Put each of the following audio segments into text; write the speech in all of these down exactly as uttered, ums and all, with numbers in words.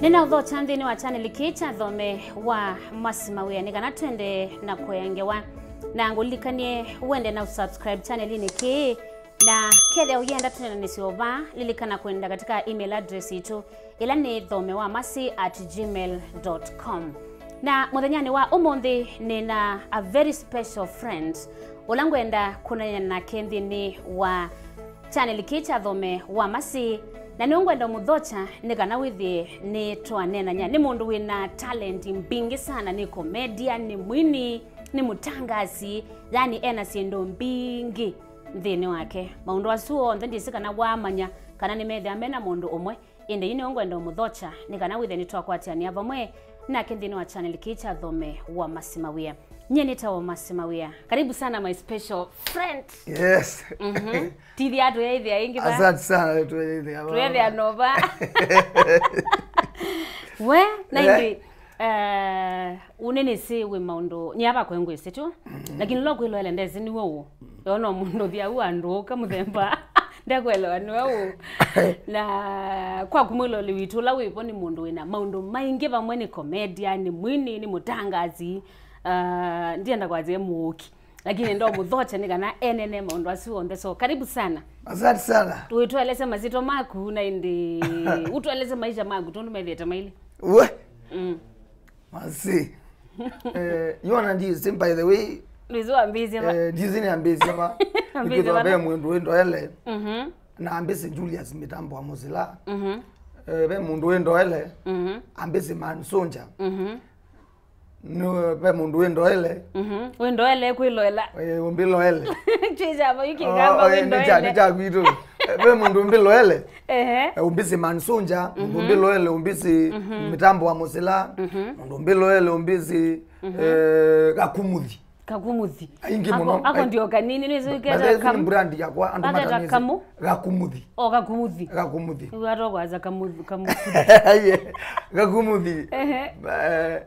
Nĩnaũthokya nthĩnĩ wa channel kĩĩ kya Thome wa Masi Mawĩa nĩ kana twende na kũea ngewa. Na ngũlilikanie wende na ũsubscribe channelinĩ kĩĩ, na kethĩa ũyenda tũnenanĩsye o vaa, lilikana kwenda katika email address itũ, ĩla nĩ thome wa masi at gmail dot com. Na mũthenyanĩ wa ũmũnthĩ nĩ na a very special friend ũla ngwenda kũneenany'a nake nthĩnĩ wa channel kĩĩ kya Thome wa Masi, na nĩũngwenda ũmũthokya nĩ kana wĩthĩe nĩ twaneenany'a. Nĩ mũndũ wĩ na talent mbingĩ sana, nĩ comedian, nĩ mwini, nĩ mũtangasi, yani ena syĩndũ mbingĩ nthĩnĩ wake. Maũndũ asu onthe ndyĩsĩ kana waamanya kana nĩmethĩa me na mũndũ ũmwe, ĩndĩ yu nĩũngwenda ũmũthokya nĩ kana wĩthĩe nĩtwakwatĩanĩa vamwe nake nthĩnĩ wa channel kĩĩ kya Thome wa Masi Mawĩa. Nyie nĩtawa Masi Mawĩa. Karibu sana my special friend. Yes. Mhm. Tithia tũyaĩthĩa ĩngĩ va. Asante sana, tũyaĩthĩa va. Tũyaĩthĩa no va. We, na ĩngĩ, eh, ũnĩnĩsĩ wĩ maũndũ, nyie vakwe ngwĩsĩ tu. Mhm. Lakini lo kwĩloele ndesĩ nĩw'o ũũ. Yona mũndũ thia u andũ ũka mũthemba. Ndekũelewa nĩwe ũũ. Na kwa kumwĩloli witũ ũla wĩvo nĩ mũndũ wĩna maũndũ maingĩ, vamwe nĩ comedian, nĩ mwini, nĩ mũtangazi. Ah, ndienda kwasya mũũki. Lakini ndo mũthokya nĩ kana enene maũndũ asu onthe. So, karibu sana. Asante sana. Tũĩtũelese masyĩtwa maku na ĩndĩ ũtũelese maisha maku tondũ methĩĩte mailĩ. We? Mm. Masi. Eh, yona ndizi, by the way. Ndizi wambĩĩsye va? Eh, ndizi nĩ ambĩĩsye va? Ambĩĩsye va? Ve mũndũ wĩ ndoele. Mhm. Na ambĩĩsye Julius Mitambo wa Mozilla. Mhm. Eh, ve mũndũ wĩ ndoele. Mhm. Ambĩĩsye Man Soldier. Mhm. Nĩ, ve mũndũ wĩ ndoele. Mhm. Wĩ ndoele kwĩloela. Eh, ũmbĩloele. Chwĩchava yu kĩkamba wĩ ndoele. Nĩ kya kwitũ. Eh, ve mũndũ ũmbĩloele. Ehe. Eh, ũmbĩsĩ Man Soldier, mhm, ũmbĩloele, ũmbĩsĩ, mhm, Mitambo wa Mozilla, mhm, mũndũ ũmbĩloele, ũmbĩsĩ, mhm, eh, Gakumuthi. Gakumuthi. Aingĩ mũno. Ako ndio kanini, nĩ ziketa kamu. Brand yakwa, andũ matanĩsĩ. Kamu? Gakumuthi. O Gakumuthi. Gakumuthi. Nĩ watu kwanza Kamuthi, Kamuthi. Yeah. Gakumuthi. Ehe. Eh,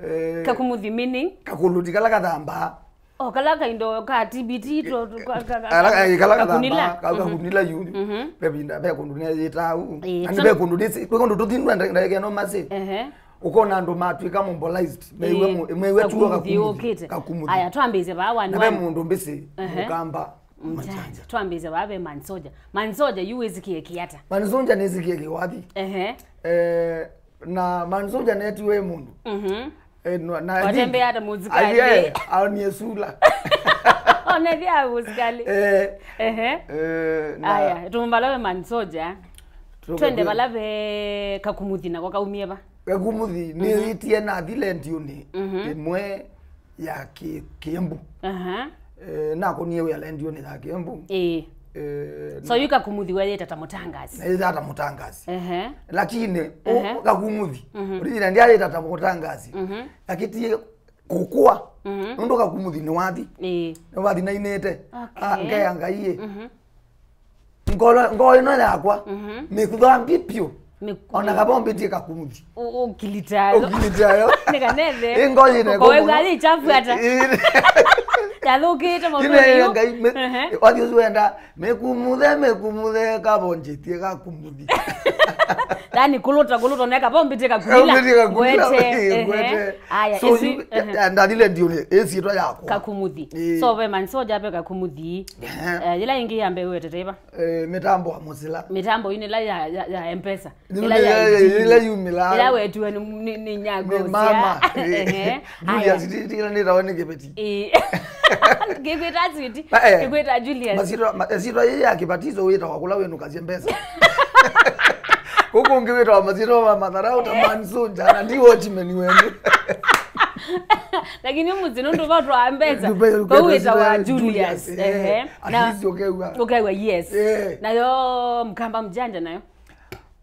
eh, Kakumuthi meaning? Kakuluti kala kathamba. O kala kaindo ka T B T to, to, ka, ka, ka, ala, eh, kala kakunila. Kathamba, ka, mhm, kakunila yu. Mhm. Ve vinda, ve kũndũ nĩ yĩtau. Eh, na nĩ ve kũndũ nĩsĩ, ve kũndũ tũthindu ndagĩka ĩno masĩ. Ehe. Ũkona andũ matwĩka mobilized. Meiwe, eh, mu-, meiwe tuo Kakumuthi Kakumuthi. Ũkĩte. Kakumuthi. Aya, twambĩĩsye vaa one one. Na ve mũndũ mbĩsĩ, ehe, Mũkamba, Mjanja. Mjanja. Twambĩĩsye vaa ve Man Soldier. Man Soldier yu wĩsikie kĩata? Man Soldier nĩsikie kĩwathi. Ehe. Eh, na Man Soldier netiwe mũndũ. Mhm. Eh, no, na watembea hata mũsikali. Aye, aonie sula. Onethia mũsikali. Eh. Ehe. Eh, na aya, tũmbalave Man Soldier. Twende vala ve Kakumuthi nako kaumie va? Kakumuthi, mhm, nĩyĩtie nathi lendiũnĩ, mhm, ĩmwe ya Ki-, Kĩembu. Aha. Eh, nakonie wĩa lendiũnĩ ya Kĩembu. Ĩĩ. Eh, so na yu Kakumuthi weyĩta ta mũtangazi? Neyĩta ta mũtangazi. Ehe. Lakini, o, ehe, Kakumuthi, mhm, originally ndyayĩta ta mũtangazi. Mhm. Lakini kũkũa, mhm, nũndũ Kakumuthi nĩwathi. Ĩĩ. Nĩwathi nainĩte. Okay. Ah, ngeya Ngai ĩ. Mhm. Ngolo, ngoo ĩno yakwa, mhm, mĩthambie piũ. Mĩku- Ona kava ũmbĩtie Kakumuthi. Ũ-, ũkilitayo. Ũkilitayo. Nĩ kanethe. Ĩ ngoo yĩna ĩkũmũ. Ũkowegwa yĩ chafu hata. Ĩ- Yathũkĩte maũndũ ĩne yu. Ngai, me-, ehe, wathi ũsu wenda, mĩkumuthe, mĩkumuthe, kavonjetie Kakumuthi. Yaani kũlũta, kũlũta, neka vombitie Kakunila. Vombitie Kakunila, ngwete, ĩ, ehe, ngwete. Aya, so, ĩsu, yu-, ehe, ya-, ndathile ndiũnĩ, ĩsyĩtwa yakwa. Kakumuthi. Ĩ. So, ve Man Soldier ve Kakumuthi. Ehe. Eh, yĩla ĩngĩ ya mbee wetete ĩva? Eh, Mitambo wa Mozilla. Mitambo yu nĩ ĩla ya, ya, ya M-Pesa. Ĩla ya, ya, ĩla yumĩla. Ĩla wetiwe nĩ, nĩ, nĩ nyago. Nĩ mama. Ehe. Julius, aya. Ti-, ti-, ĩla nĩtawa nĩ kĩveti. Ĩĩ. Kĩkwĩta sweet. Eh, eh. Kĩkwĩta Julius. Masyĩtwa, ma-, syĩtwa yĩĩ ya kĩbatizo wĩtawa kũla wĩnũkasya mbesa. Kũkũ ũngĩ wĩtawa masyĩtwa ma matharaũ ta Man Soldier, na ndi watchman wenyu. Lakini mũsyĩ nũndũ vatwaa mbesa. Kũu wĩtawa Julius. Julius, eh. Ehe. At least ũkew'a. Ũkew'a, yes. Eh. Nayo Mkamba Mjanja nayo?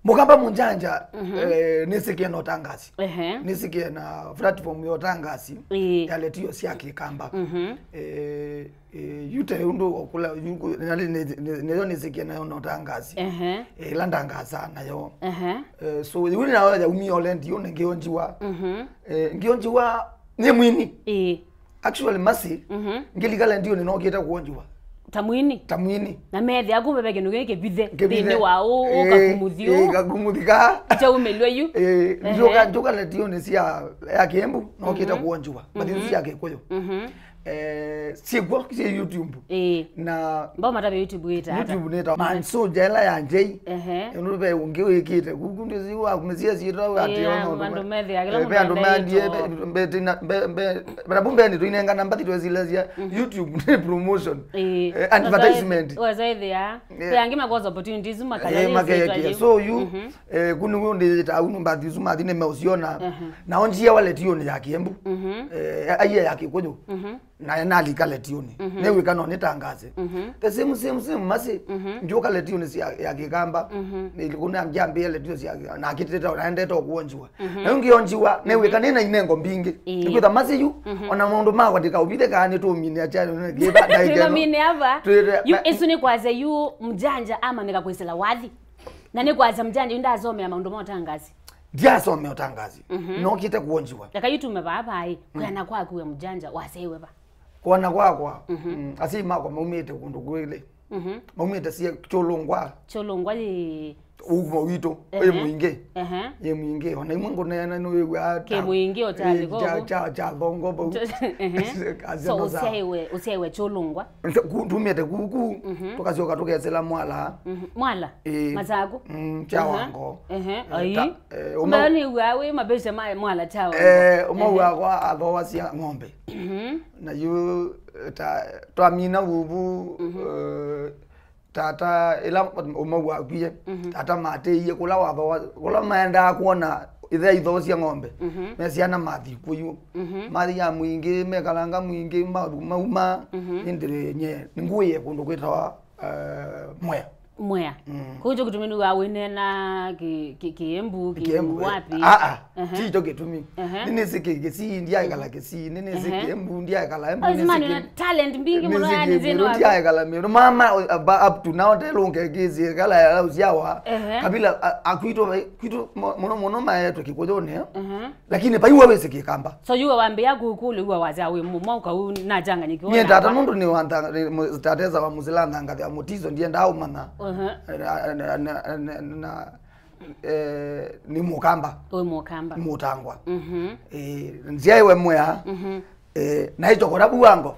Mũkamba Mjanja, mhm, eh, nĩsĩkĩe na ũtangazi. Ehe. Nĩsĩkĩe na platform ya ũtangazi, ĩĩ, ya letio sya Kĩkamba. Mhm. Eh, eh, yu te ũndũ okũla, yu kũ-, nĩ, nĩ, nĩ, nĩyo nĩsĩkĩe nayo na ũtangazi. Ehe. Eh, ĩla ndangasaa nayo. Ehe. Eh, so, yu nayo yaumie ole ndiũnĩ ngĩonjiwa. Mhm. Eh, ngĩonjiwa nĩ mwini. Ĩĩ. Actually, Mercy, mhm, ngĩlika letiũnĩ nokĩte kuonjiwa. Ta mwini? Ta mwini. Na methĩa kumbe ve kĩndũ kĩngĩ kĩvithe. Kĩvithe. Thĩinĩ wa ũ, ĩĩ, kakumuthi ĩĩ, ũ. Kakumuthi ka. Itaumĩlw'a yu. Ĩĩ, ehe, njoka, njoka letiũnĩ sya, ya Kĩembu, nokĩte, mhm, kuonjiwa. But, mhm, sya Kĩkũyũ. Mhm. Eh, syĩkw'o syĩ YouTube. Ĩĩ. Na mbao matavya YouTube wĩta ata? YouTube nĩta Mansoja ĩla ya Njei. Ehe. Ĩno ve ũngĩ wĩkĩte. Kuku ndĩsi wa kumĩsia syĩtwa atĩ, ĩĩ, ona andũ methĩa kĩla, eh, mũndũ ve andũ mendie, ĩtwa. Mbe, mbe, tina, mbe, mbe, mbe, mbe, nĩtũinengana mbathi twesilasya, mhm, YouTube nĩ promotion. Ĩĩ. Eh, advertisement. Weza ĩthĩa. Yeah. Ve angĩ makosa opportunities, eh, makayĩsĩtwa makeyĩkĩa. So, you, mhm, eh, kunu ndĩyĩta unu mbathi isu mathi nĩmeũsiona. Mhm. Nao njia wa letiũnĩ ya Kĩembu. Mhm. Eh, aiye ya Kĩkũyũ. Mhm. Na nalika letiũnĩ. Mhm. Nĩwĩka no nĩtangaze. Mhm. The same, same, same, Mercy. Mhm. Ndioka letiũnĩ sya, ya Kĩkamba. Mhm. Nĩlikuna ngiambia letio sya, na kitete, naendete kuonjiwa. Mhm. Na ngionjiwa, nĩwĩka, mhm, nĩna inengo mbingĩ. Ĩĩ. Nĩkwĩtha Mercy yu, mhm, ona maũndũ makwa ndikaũvithe kana nĩtũmine achane, nĩkĩtha, ndaikeno. Tũmine ava. Twĩre, yu, na isu nĩ kwasya yu mjanja amanyĩka kwĩsĩla wathi. Na nĩ kwasya mjanja yu ndasomea maũndũ ma ũtangazi. Ndiasomea ũtangazi. Mhm. Nokĩte kuonjiwa. Leka yu tume vaa vaĩ, mm, kwĩana kwaku we mjanja, waseiwe va? Kũana kwakwa, mhm, mm, asyai makwa maumĩte kũndũ kwĩlĩ. Mhm. Maumĩte sie Kyũlũngwa. Kyũlũngwa yĩ ũgumo witũ, ehe, ĩ Mwingĩ. Ehe. Ĩ Mwingĩ. Ona imwe ngũneena nĩwĩw'aa kĩ ta, Mwingĩ o kya, eh, Lĩkovu, kya, kya, kya Thongo vau. Ehe. Asya so, no sawa. Ũsyaiwe, ũsyaiwe Kyũlũngwa? Nse-, ku-, tumĩte kuku, mhm, tũkasyoka tũkesĩla Mwala. Mhm. Mwala? Ĩĩ. Masaku? Mm, kya, aha, Wango. Ehe. Eh, ai. Ta, eh, ũmwe, mbayo nĩw'aa wĩ mavĩsya ma Mwala kya Wango. Eh, ũmwe, ehe, wakwa athoasya ng'ombe. Mhm. Na yu, eh, ta, twamina vuvu, mhm, eh, tata, ĩla ũmwe wakwie, mhm, tata matĩie kũla wathoa, kũla maendaa kwona ĩthe aithoosya ng'ombe, mhm, me syana mathi kũyu. Mhm. Mathi ya Mwingĩ, mekalanga Mwingĩ, ma-, mauma, mhm, ĩndĩ nye, nĩngũĩe kũndũ kwĩtawa, eh, Mwea. Mwea. Mm. Kũu kyo kĩtumi nĩw'aa wĩneena kĩ-, kĩ-, Kĩembu, Kĩembu, eh, wapi? Ah, ah. Ehe. Ti kyo kĩtumi. Ehe. Nĩnĩsĩ kĩ-, Kisii, ndiaekala Kisii, nĩnĩsĩ, ehe, Kĩembu, ndiaekala Embu, oh, nĩnĩsĩ simani, Kĩ-, una talent mbingĩ mũno, nĩnĩsĩ yani, Kĩmĩrũ, nzĩno ndiaekala Mĩrũ. Mama, uh, ba-, up to now, telũnge kĩsĩ, kala ya ũsyawa, ehe, kabila, a-, akwitũ, kwitũ, mo-, mũno mũno maetwe Kĩkũyũnĩ, eh? Ehe. Lakini paiwa wĩsĩ Kĩkamba. So, yuwe wambĩa kũkũlĩ, uwa wasya wĩ mũ-, mwaka huu nachanganyikiwa. Nyie na tata wa- nũndũ nĩ wa ntha-, nĩ mũ-, tateza wa mũsila nthangathĩ ya mũtiso, ndiendaa ũmanya. Ehe. Na, na, na, na, na, eh, nĩ Mũkamba. Wĩ Mũkamba. Mũtangwa. Mhm. Eh, nzyaĩwe Mwea. Mhm. Eh, na ĩchokora vu Wango.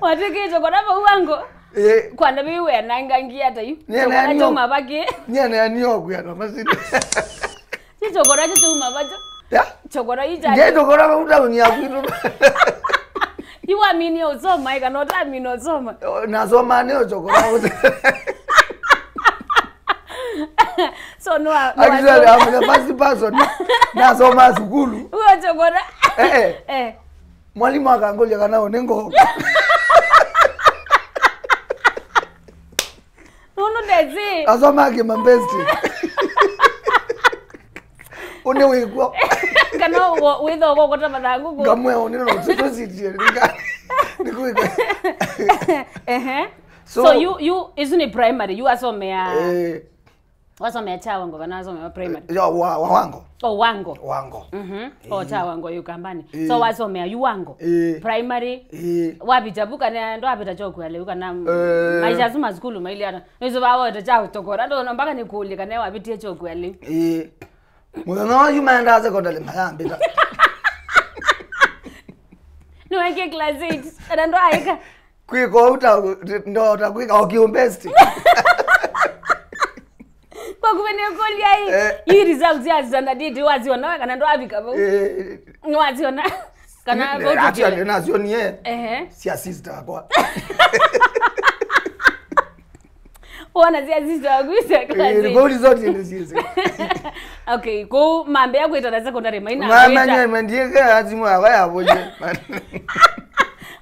Watwĩkĩte ĩchokora vau Wango? Eh. Kwanda viu wenangangia ta yu. Nyie chokora nani chuma vaki. Nyie nani okwia na masini. Ti chokora cho chuma vacho. Ya? Chokora yu cha. Nje chokora vau tauni ya kwitũ. Yu waminie ũsoma, ĩ, kana ũtaminie ũsoma? O, nasoma nĩ o chokora. So, no, no, actually, no. I'm the first person. Nasoma sukulu. Uwe chokora. Eh, eh. Eh. Mwalimu akangũlya kana ũnĩ ngoo. Nũndũ ndesĩ. Asoma akĩma best. Ũnĩ wĩkw'o. Kana wĩtha ũkokota mathangũ kũ. Ngamwĩa ũnĩ no tũsitie. Nĩkwĩka. Ehe. So, so, you, you, isu nĩ primary, you asomea. Eh. Wasomea cha Wango kana wasomea primary? Ya, wa, wa Wango. Oh, Wango. Wango. Mhm. Oh, eh, cha Wango yu Kambani. Eh. So wasomea yu Wango. Eh. Primary. Eh. Wapita vu kana ndo wapita chokwale kana, eh, maisha suma sukulu maili ana. Nizo bawo ta cha chokora ndo mpaka nikuulie kana wapitie chokwale. Eh. Mũthenya wa yu maenda secondary mayambĩta. Nĩweke class eight. Kana ndo aika. Kwĩka ũu ta, ndo ta kwĩka o kĩũmbesti. Kwa kuve nĩkũlya ĩ, eh, yu results ya standard eight waziona kana ndwavika vau? Eh. Nĩwaziona? Kana, eh, vau actually, tũkĩte? Nacionie. Ehe. Cia sister akwa. Wona cia sister waku cia class eight. Eh, vau result nĩ sister. Okay, kũu mambĩa kwĩtana secondary maina. Mamenye mendieke azimu yakwa yavoye.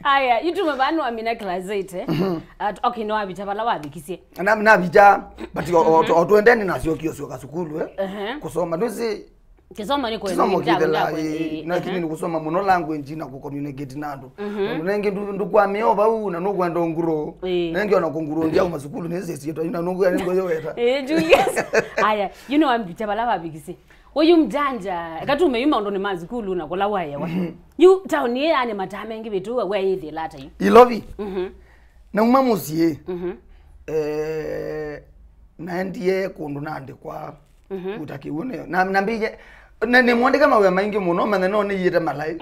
Aya, yu tume vanu wamina class eight, eh? Mhm. At, okay, no wavita vala wavikisye. Na, navita, but o, o, mhm, o twendeni nasyo kĩosyoka sukulu, eh? Ehe. Kusoma, nduzi. Kĩsomo nĩ kwenda, kĩsomo nĩ kĩthela, nda-, eh, eh, lakini ehe, nĩ kusoma mũno language na kucommunicate na andũ. Mhm. Tondũ nengĩ ndu-, ndukwamĩa o vau na nũkwenda nguro. Eh. Nengĩ ona kũnguro ndiauma sukulu nĩ sisi yetu, ina nũkwenda nĩ ngoyo weta. Eh, Julius. Aya, you know, wamvita vala wavikisye. Ũyu mjanja, eka tume yu maũndũnĩ ma sukulu na kũla waewa. Yu taoni ĩĩ yani mataa mengĩ vĩtũ we wĩthĩla ata yu? Ilovi. Mhm. Nauma mũsyĩ. Mhm. Eh, naendie kũndũ naandĩkwa. Mhm. Kuta kĩw'ũ nĩ. Na, na mbĩie, na nĩmwandĩka mawĩa maingĩ mũno, manya no nĩiĩte malaĩ.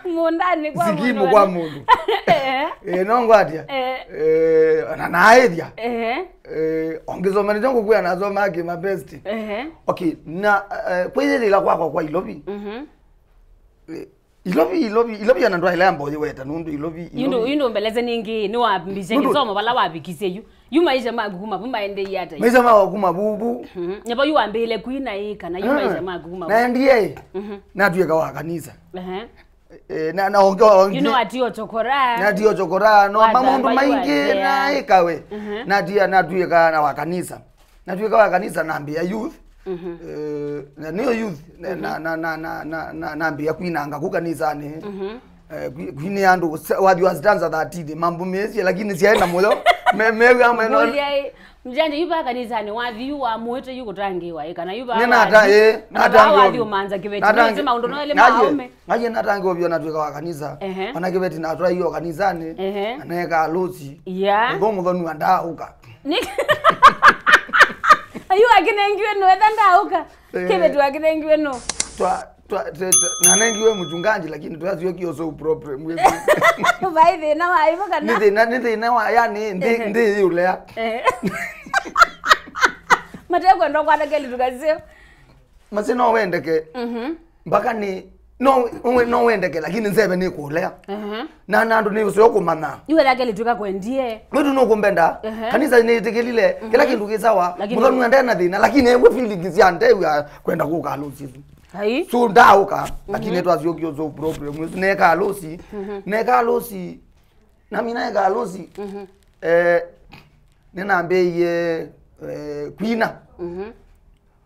Mũndanĩ kwa mũndũ. Sikimu kwa mũndũ. Eh. Eh, no ngwatya. Eh. Eh, na naĩthya. Eh. Eh, ongĩsoma nĩkyo ngũkwĩa nasomaa kĩmabesti. Ehe. Okay, na, eh, kwĩyĩthĩla kwakwa kwa Ilovi. Mhm. Eh, Ilovi, Ilovi, Ilovi ana ndwaĩla mboyi weta nũndũ Ilovi, Ilovi. Yu ndũ mbeleze nĩngĩ, nĩwambisye kĩsomo vala wavikisye yu. Yu maisha maku kuma vu maendeie ata yu? Maisha makwa kuma vuvu. Mhm. Nyava yu wambĩĩle kwina ĩ kana yu maisha maku kuma vu? Naendie ĩ, natw'ĩka wa kanisa. Ehe. Eh, na, na onge, onge. You know, ati ochokora. Nati ochokora, no, maũndũ maingĩ naĩkawe. Mhm. Natia, natw'ĩka na wa kanisa. Natw'ĩka wa kanisa nambĩa youth. Mhm. Eh, na nĩyo youth, na, na, na, nambĩa kwinanga ku kanisanĩ. Mhm. Eh, kwi-, kwinĩ andũ, wathi wa stanza thirteen, mambo mesie, lakini syaĩ na mũyo. Me, mewa meno. Mũlya ĩ, mjanja yu va kanisanĩ, wathi yu wa mũĩte yu kũtangĩĩwa ĩ, kana yu va nĩ nata, wathi, ĩ, kana va natangĩwa wathi vyũ. Ũmanza kĩveti, nĩsĩ maũndũ no elĩ ma aũme. Naye natangĩwa vyũ natw'ĩka wa kanisa. Ehe. Ona kĩveti natwaie o kanisanĩ, ehe, na neeka harusi. Yeah. Ũthũ mũthonu andaũka. Nĩ-, ayu akinengiwe no etha ndaũka. Eh. Kĩveti akinengiwe no. Twa, twa, twa, twa, nanengiwe mchungaji, lakini twasyokie ũsũ problem. Vai thĩna wa hivyo kana? Nĩ thĩna, nĩ thĩna wa, yani, ndi, ehe, ndi yulea. Eh. Matekwenda kwata keli tukasio. Masi no wendeke. Mhm. Mpaka nĩ, no, we-, no wendeke, lakini nzeve nĩ kũlea. Mhm. Na, na andũ nĩ ũseo kũmanya. Iwe lake lituka kwendie. Mwetu no kumbenda. Ehe. Kanisa nĩ ĩtĩkĩlile, kĩla kĩndũ kĩ sawa. Lakini mũthonu ende na thĩna, lakini ewe feelings ya ndewa kwenda kũka harusi. Hai. So ndaũka, lakini twasyokie ũsũ problem. Neka harusi. Mhm. Neka harusi. Na mina neka harusi. Mhm. Eh, nĩnambĩie, eh, kwina. Mhm.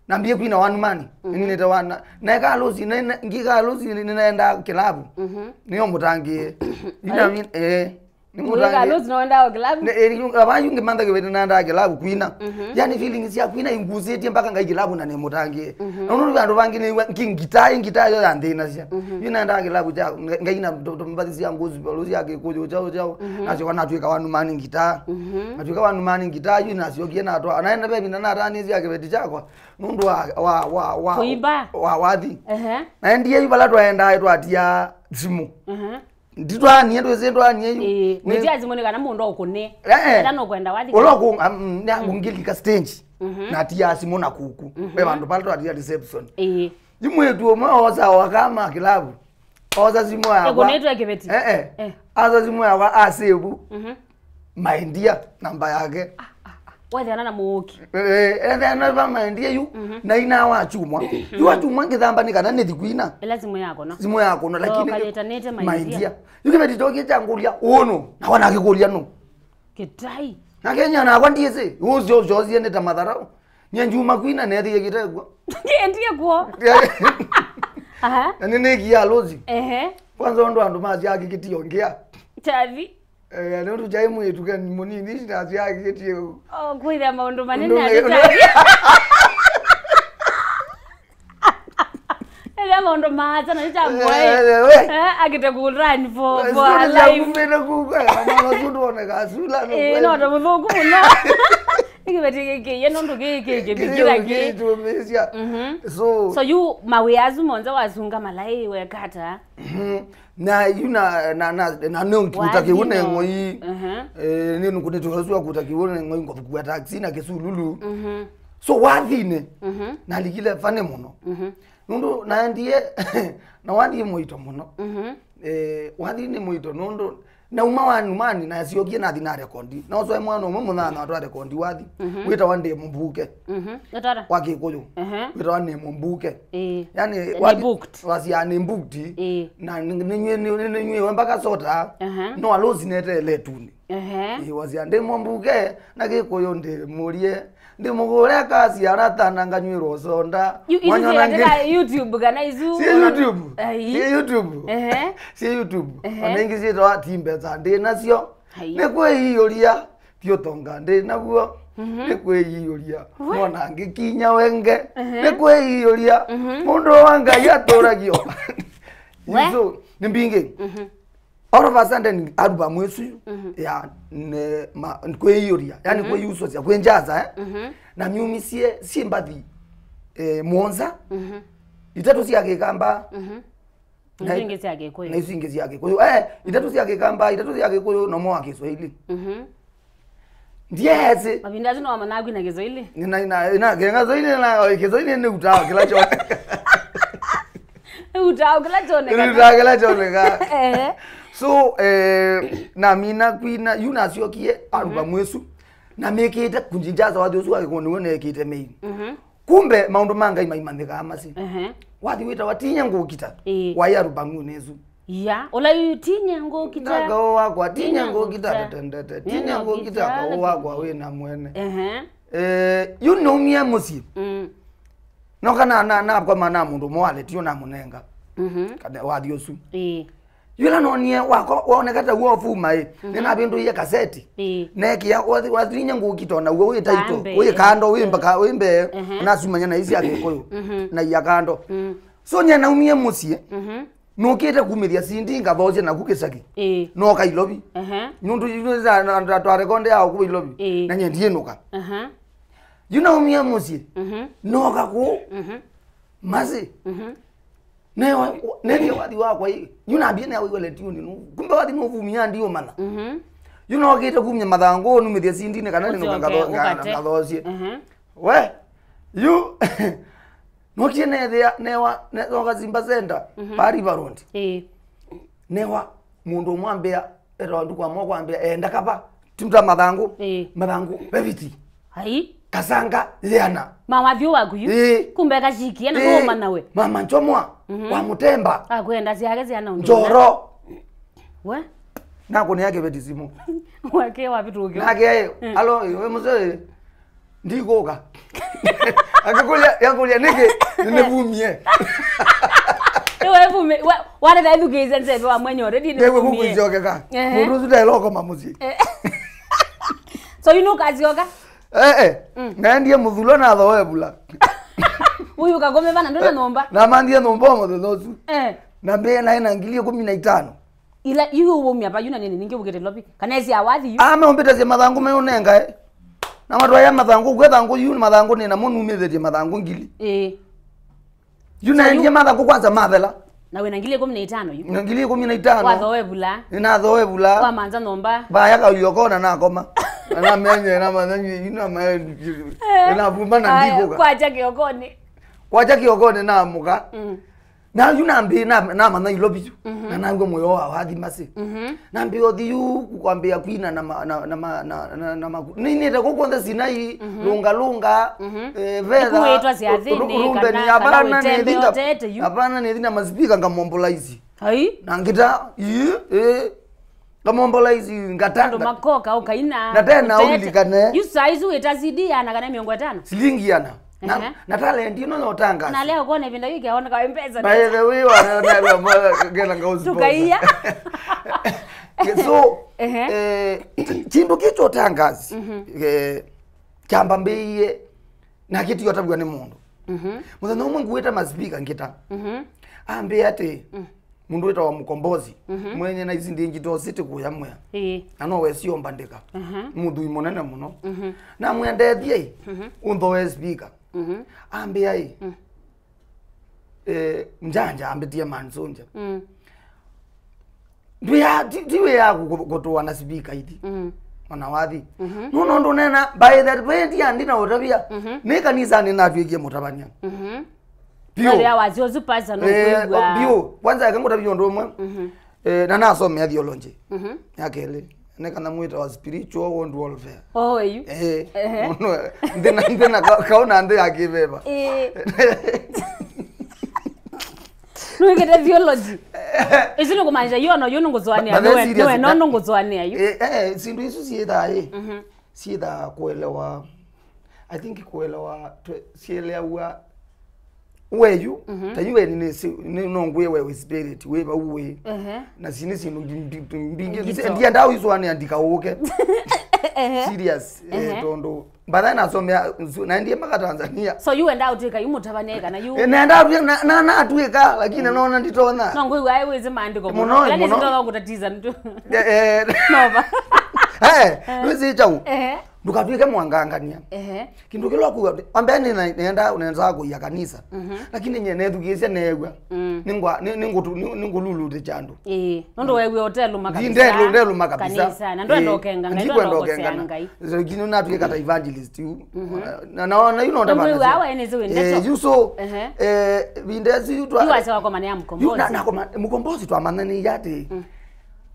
Nambie kwina one man. Mhm. Nĩnĩte wana. Naeka harusi, na, na, ngika harusi nĩnaenda kĩlavu. Mhm. Nĩyo mũtangĩe. Ina min-, eh. Nĩ mũtangĩe. Harusi no wenda kĩlavu? Ne, eh, yu, aba yu ngimantha kĩveti naenda kĩlavu kwina. Mhm. Yani feelings ya kwina ingusĩtie mpaka ngai kĩlavu na nĩ mũtangĩe. Mhm. Na ũnũ andũ vangĩ nĩ ngitaa, ngitaa yo ya nthĩnasya. Mhm. Yu naenda kĩlavu cha ngai na mbathi cia gospel cia kĩkũyũ chao chao. Mhm. Nasyo kana twĩka one man ngitaa. Mhm. Natwĩka one man ngitaa yu nasyokie natwa. Naenda vevi na natanĩsya kĩveti chakwa. Nũndũ wa, wa, wa, wa, kũimba. Wa wathi. Ehe. Naendie yu vala twaendae twatia simũ. Ehe. Nditwanie, ndwĩsĩ ndwanie yu. Ĩĩ, nĩ- mwĩtia simũ nĩ kana mũndũ ũkũne. Eh, eh. Enda no kwenda wathi. Ũla ũkũ-, am, nĩ angũngĩlika stage. Mhm. Natia simũ na kuku. Mhm. Ve vandũ vala twatia reception. Ĩĩ. Yu mwĩtu ũmwe osa o akama kĩlavu. Osa simũ yakwa. Ĩkũnĩtwe kĩveti. Eh, eh. Eh. Asa simũ yakwa asĩvu. Mhm. My dear, namba yake. Wetheana na mũũki. Eh, etheana va my dear yu, mhm, na ina wa chumwa. Yu wa chumwa ngĩthamba nĩ kana nĩthi kwina. Ĩla simũ yakũna. Simũ yakũna, lakini ũkayetanĩte, my dear. My dear. Yu kĩveti kyokie kyangũlya, ũũ nũ? Na wana akĩkũlya nũ? Kĩtai. Na Kenya nakwa ndiĩsĩ, ũcio ũcio ũcio nĩ ta matharau. Nye njuma kwina nethie kĩtekuo. Kĩendie kuo. Aha. Na nĩnĩkia harusi. Ehe. Kwanza ũndũ andũ masya kĩkĩtio ngĩa. Chathi. Eh, nĩ ũndũ chai mwĩtu ke mũnini, ici nasyakĩtie. Oh, kwĩthĩa maũndũ manene. Ũndũ atĩ nĩ- Chathi. Ĩla maũndũ maasa na chambwa, eh, eh, we. Eh, akĩte ku run for, eh, for a life. Kumĩte kuka, na mwana ũcio ndwoneka sura, no. Eh, kweli. No, ta mũthũku mũno. Nĩkĩveti kĩkĩie nũndũ kĩkĩkĩvikĩra kĩ. Kĩtũmĩsya. Mhm. So. So yu mawĩa asu monthe wasunga malaĩ wekata. Mhm. Na yu na, na, na, na nĩ kuta kĩw'ũ na ng'oi. Aha. Eh, nĩ nũkũnĩte ũsu wa kuta kĩw'ũ na ng'oi ngũkua taxi na kĩsululu. Mhm. So wathinĩ, mhm, nalikile fane mũno. Mhm. Nũndũ naendie, na wathi mũito mũno. Mhm. Eh, wathi nĩ mũito nũndũ nauma wa numani nasyokie nathi na rekondi. Na ũsoe mwana ũmwe mũthana twa rekondi wathi. Mhm. Wĩtawa Ndĩ Mũmbuke. Mhm. Nĩ tata. Wa Kĩkũyũ. Aha. Wĩtawa Ndĩ Mũmbuke. Ĩĩ. Yani, nĩ wa-, booked. Wasia nĩ booked. Ĩĩ. Na nĩ-, nĩnyuĩ-, nĩ-, nĩ-, nĩnyuĩwe mpaka sota. Aha. No alosi neteele tuni. Ehe. Ĩĩ, wasia Ndĩ Mũmbuke, na Kĩkũyũ ndĩ mũrie. Ndĩ mũgũre kasi aratana nganywĩrwo sonda. Yu-, isu mwanya ona katika ngi-, YouTube kana isu? Si YouTube. Ai. Si YouTube. Ehe. Si YouTube. Ehe. Ona ingĩ ciĩtawa ti mbeca ndĩ nacio. Ai. Nĩ kwĩiyũria. Ti ũtonga ndĩ naw'o, Nĩ kwĩyĩũlya. Mwana angĩkinya wenge. Nĩ kwĩyĩũlya. Mũndũ wa Ngai atũũragio. We. So, nĩ mbingĩ. All of a sudden, album ĩsu ya ne, ma, kwĩyĩũlya, yani kwĩyusũsya, kwĩnjaza, eh? Na myumisye syĩ mbathi, eh, mũonza. Itatũ sya Kĩkamba. Na isu ingĩ sya Kĩkũyũ. Na isu ingĩ sya Kĩkũyũ. Eh, itatũ sya Kĩkamba, itatũ sya Kĩkũyũ, na ũmwe wa Kĩswahili. Ndiesi. Mavinda asu no wamanaa kwina Kĩswahili. Nina, ina, ina, kenga Kĩswahili na, Kĩswahili nĩ utaa kĩla kyoneka. Nĩ utaa kĩla kyoneka. Nĩ utaa kĩla kyoneka. Eh. So, eh, na mina kwina, yu nasyokie album ĩsu. Na mĩkĩte kunjinjaza wathi ũsu wa Kĩkũyũ nĩwe nekĩte main. Kumbe maũndũ ma Ngai maimanyĩkaa masi. Ehe. Wathi wĩtawa Tinya Ngũkita. Ĩĩ. Waĩ album-inĩ ĩsu. Ya, ũla yu tinya ngũkita. Kaũ wakwa, tinya ngũkita, tetendete. Tinya ngũkita, kaũ wakwa wĩna mwene. Ehe. Eh, yu nĩumie mũsyĩ. Mm. Noka na, na, nakoma na mũndũ ũmwe waleti ũnamũnenga. Mhm. Kana wathi ũsu. Ĩĩ. Yũla nonie wako woneka ta wofuma ĩ, nĩnavĩndũie kaseti. Ĩĩ. Nekia wathi, wathinya ngũkita na uo wĩ taito, wĩ kando, wĩ mbaka, wĩ mbee, nasumanya na isi ya Kĩkũyũ, na iya kando. So nye naumie mũsyĩ, nũkĩte kumĩthya sindi ngathoosya naku kĩsaki. Ĩĩ. Noka Ilovi. Ehe. Nũndũ twarekonde ya kuva Ilovi. Ĩĩ. Na nye ndiĩnũka. Aha. Yu naumie mũsyĩ, noka kũu. Masi. Newa, nethie wathi wakwa ĩ. Yu nambie newa iwele tiuni nu. Kumbe wathi nuvumia ndiũmanya. Mhm. Yu nokĩte kumya mathangũ, numĩthie sindini kana nĩ ũkate, nũka ngatho-, nga-, ũkate. Ngathosie. Mhm. We, yu, nokie nethĩa, newa, ne-, noka Simba Center, mhm, pa River Road. Ĩĩ. Newa, mũndũ ũmwe ambĩa, etawa nduku amwe kwambĩa, enda kava, tuta mathangũ, ĩĩ, mathangũ, veviti. Ai. Kasanga, yĩana. Mama vyũ waku yu. Ĩĩ. Kumbe kashikie na, ĩĩ, kũũmanya we. Mama Nchomwa, mhm, wa Mũtemba. Akwenda syake syana ũndũ. Njoro. We? Nakũnĩa kĩveti simũ. Wake wavĩtũkĩwa. Nake, mm, alo, we mũsee, ndikũka. Akĩkũlya, yakũlya nĩkĩ? Nĩnĩvumie. Nĩwevumie. Wa-, wale thaithukĩĩsya nzeve wa mwenye already nĩwe nĩvumie. Kũkwĩsyokeka. Ehe. Mũndũ ũsu ndaĩlokoma mũsyĩ. Eh. So, you know, kasyoka? Eh, eh. Mm. Naendie mũthulwa na athoe vula. Uyu kakome vana ndona nyũmba. Na mandie nyũmba o mũthenya ũsu. Eh. Na mbee naĩ na ngili ĩkũmi na itano. Ila yu wumya pa yu na nini ningi ukite lopi. Kana esi awathi yu. Ah, me umbite sia mathangũ me unenga, eh. Na matwaya mathangũ, kwe thangũ yu, mathangũ nĩ namo numĩthĩtie mathangũ ngili. Eh. Yu naendie mathangũ kwanza mathela. Na wĩna ngili ĩkũmi na itano yu. Na ngili ĩkũmi na itano. Wathoe vula. Nĩnathoe vula. Wamanza nyũmba. Vaya kaulio kona nakoma. Na namenye, na manyanyi, yu na mae-, eh, na vumba na ndikuka. Kwacha kiokoni. Kwacha kiokoni na muka. Mm. Na yu nambi na, namanya Ilovi yu. Mhm. Na nangwe moyo wa wathi masi. Mhm. Nambi othi yu kwambia kwina na ma-, na, na ma-, na, na, na maku-, ninite kuku onthe Sinai, mhm, lunga lunga, mhm, eh, vetha, ikuitwa sya thini, ru-, rumbeni, kana, kana hapana, wĩtembe nĩthi nga-, ũtete yu. Hapana, nĩthi na masipika ngamombolaisi. Ai. Na ngita, ii, eh, ngamombolaisi ngata. Andũ makoka ũkaina. Na tena ũtete. Ulilikane. Yu saa isu wĩta C D yana kana mĩongo ĩtano? Silingi yana. Na, ehe, na talent ĩno no tangaza. Na leo kuona ĩvinda yĩu kĩaoneka mpesa. By the way, wa, na, na, na, ngena ngauzi. Tukaiya. So, ehe, eh, chindu kicho tangazi. Mhm. Eh, kyamba mbĩie na kĩtio tavua nĩ mũndũ. Mhm. Mũthenya ũmwe nguĩte masipika ngita. Mhm. Ambĩa atĩ, mm. Mũndũ wĩtawa Mũkombozi, mhm, mwenye na ici ndĩ ngito city kuya mwea. Ĩĩ. Na no we siomba ndĩka. Mhm. Mũthui mũnene mũno. Mhm. Namwendethie ĩ, mhm, ũnthoe speaker. Mhm. Ambĩa ĩ, mm, eh, njanja ambĩtie man soldier. Mm. Ndwĩa, ti, ti wĩa yaku kũ-, kũtũa na speaker ithi. Mm. Ona wathi. Mhm. Nũndũ ndũnena, by the way, ndi andi na ũtavia. Mhm. Nĩ kanisa nĩ natwĩkie mũtavania. Mhm. Biũ. Wale ya wasio super sana. Eh, kwĩw'a. Biũ. Kwanza yake ngũtavia ũndũ ũmwe. Mhm. Eh, na nasomea theology. Mhm. Ya kelĩ. Nĩ kana mwĩta wa spiritual world warfare. Oh, eyu. Eh. Ehe. Mũno, nthĩ na, nthĩ na ka-, kauna nthĩ ya kĩveva. Eh. Nũĩkĩte theology. Isu nĩ kũmaanisha yo no yo nũngũzwanĩa. But nĩwe, serious, nĩwe no nũngũzwanĩa yu. Eh, eh, sindu isu siĩthaa ĩ. Mhm. Siĩthaa kuelewa, I think kuelewa, twe-, sielewa weyu, mhm, ta yu weni nĩ si-, nĩ no ngwĩe we wĩ spirit, wĩ vau wĩ. Ehe. Na sini sindu ndi-, ndi-, ndi-, mbingĩ, ngito. Ndienda ũiswanĩa ndikaũke. Eh, eh. Serious, eh, Ehe. tondũ mbatha nasomea, naendie mpaka Tanzania. So you wenda ũtwĩka yu mũtavany'a kana yu? Eh, nenda atwĩ-, na, na, natwĩka, lakini naona nditonya. No ngwĩw'a wĩsĩ maandĩko Mũno, mũno. Kĩla mũno. Nĩsitonya kũtatiza mtu. Eh, eh. Nova. Eh, nĩwĩsĩ chau. Ehe. Ndũkatwĩke mwangangania. Ehe. Kĩndũ kĩla ũkuwa, ambe nĩ na-, nenda, nenda kũia kanisa. Mhm. Lakini nye nethukĩĩsya neew'a. Mm. Nĩngwa-, nĩ-, nĩngũtu-, nĩ-, nĩngũlulutĩkya andũ. Ĩĩ. Nũndũ weew'a ũtelũma Ndi kabisa. ndelu-, ndelũma kabisa. Kanisa. Na ndwenda Eh, ũkenga, Ngai ndwenda ũkenga ũkosea na Ngai. So, kinu natuĩka ta evangelist yu. Mhm. Na, na, na, you know, Nũndũ weew'a awa ene ziwe Eh, ndeto. you so, Ehe. eh, vinda yu twa- Yu wase wakomana ya Yu na, Mkombozi. na koma-, Mkombozi twamananĩie atĩ. Mm.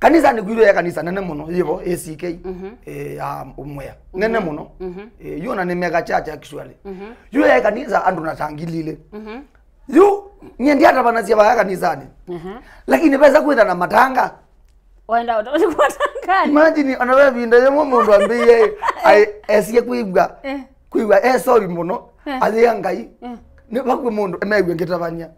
Kanisa nĩ kwirwe ya kanisa nene mũno, yivo, A C K, Mhm. eh, ya Mwea. Nene Mhm. mũno. Mhm. Eh, yu na nĩ mega church actually. Mhm. Yu ya kanisa andũ na tangilile. Mhm. Yu, nye ndiatavanasya vaya kanisani. Mhm. Lakini vesa kwĩtha na matanga. Wenda ũta-, ũta-, matangani. Imagine, ona we vinda yĩmwe mũndũ ambĩie, ai, esie kwĩw'a. Eh. Kwĩw'a, eh, sorry mũno. Eh. Athĩa Ngai. Eh. Nĩ vakuĩ mũndũ, emeew'a ngĩtavany'a.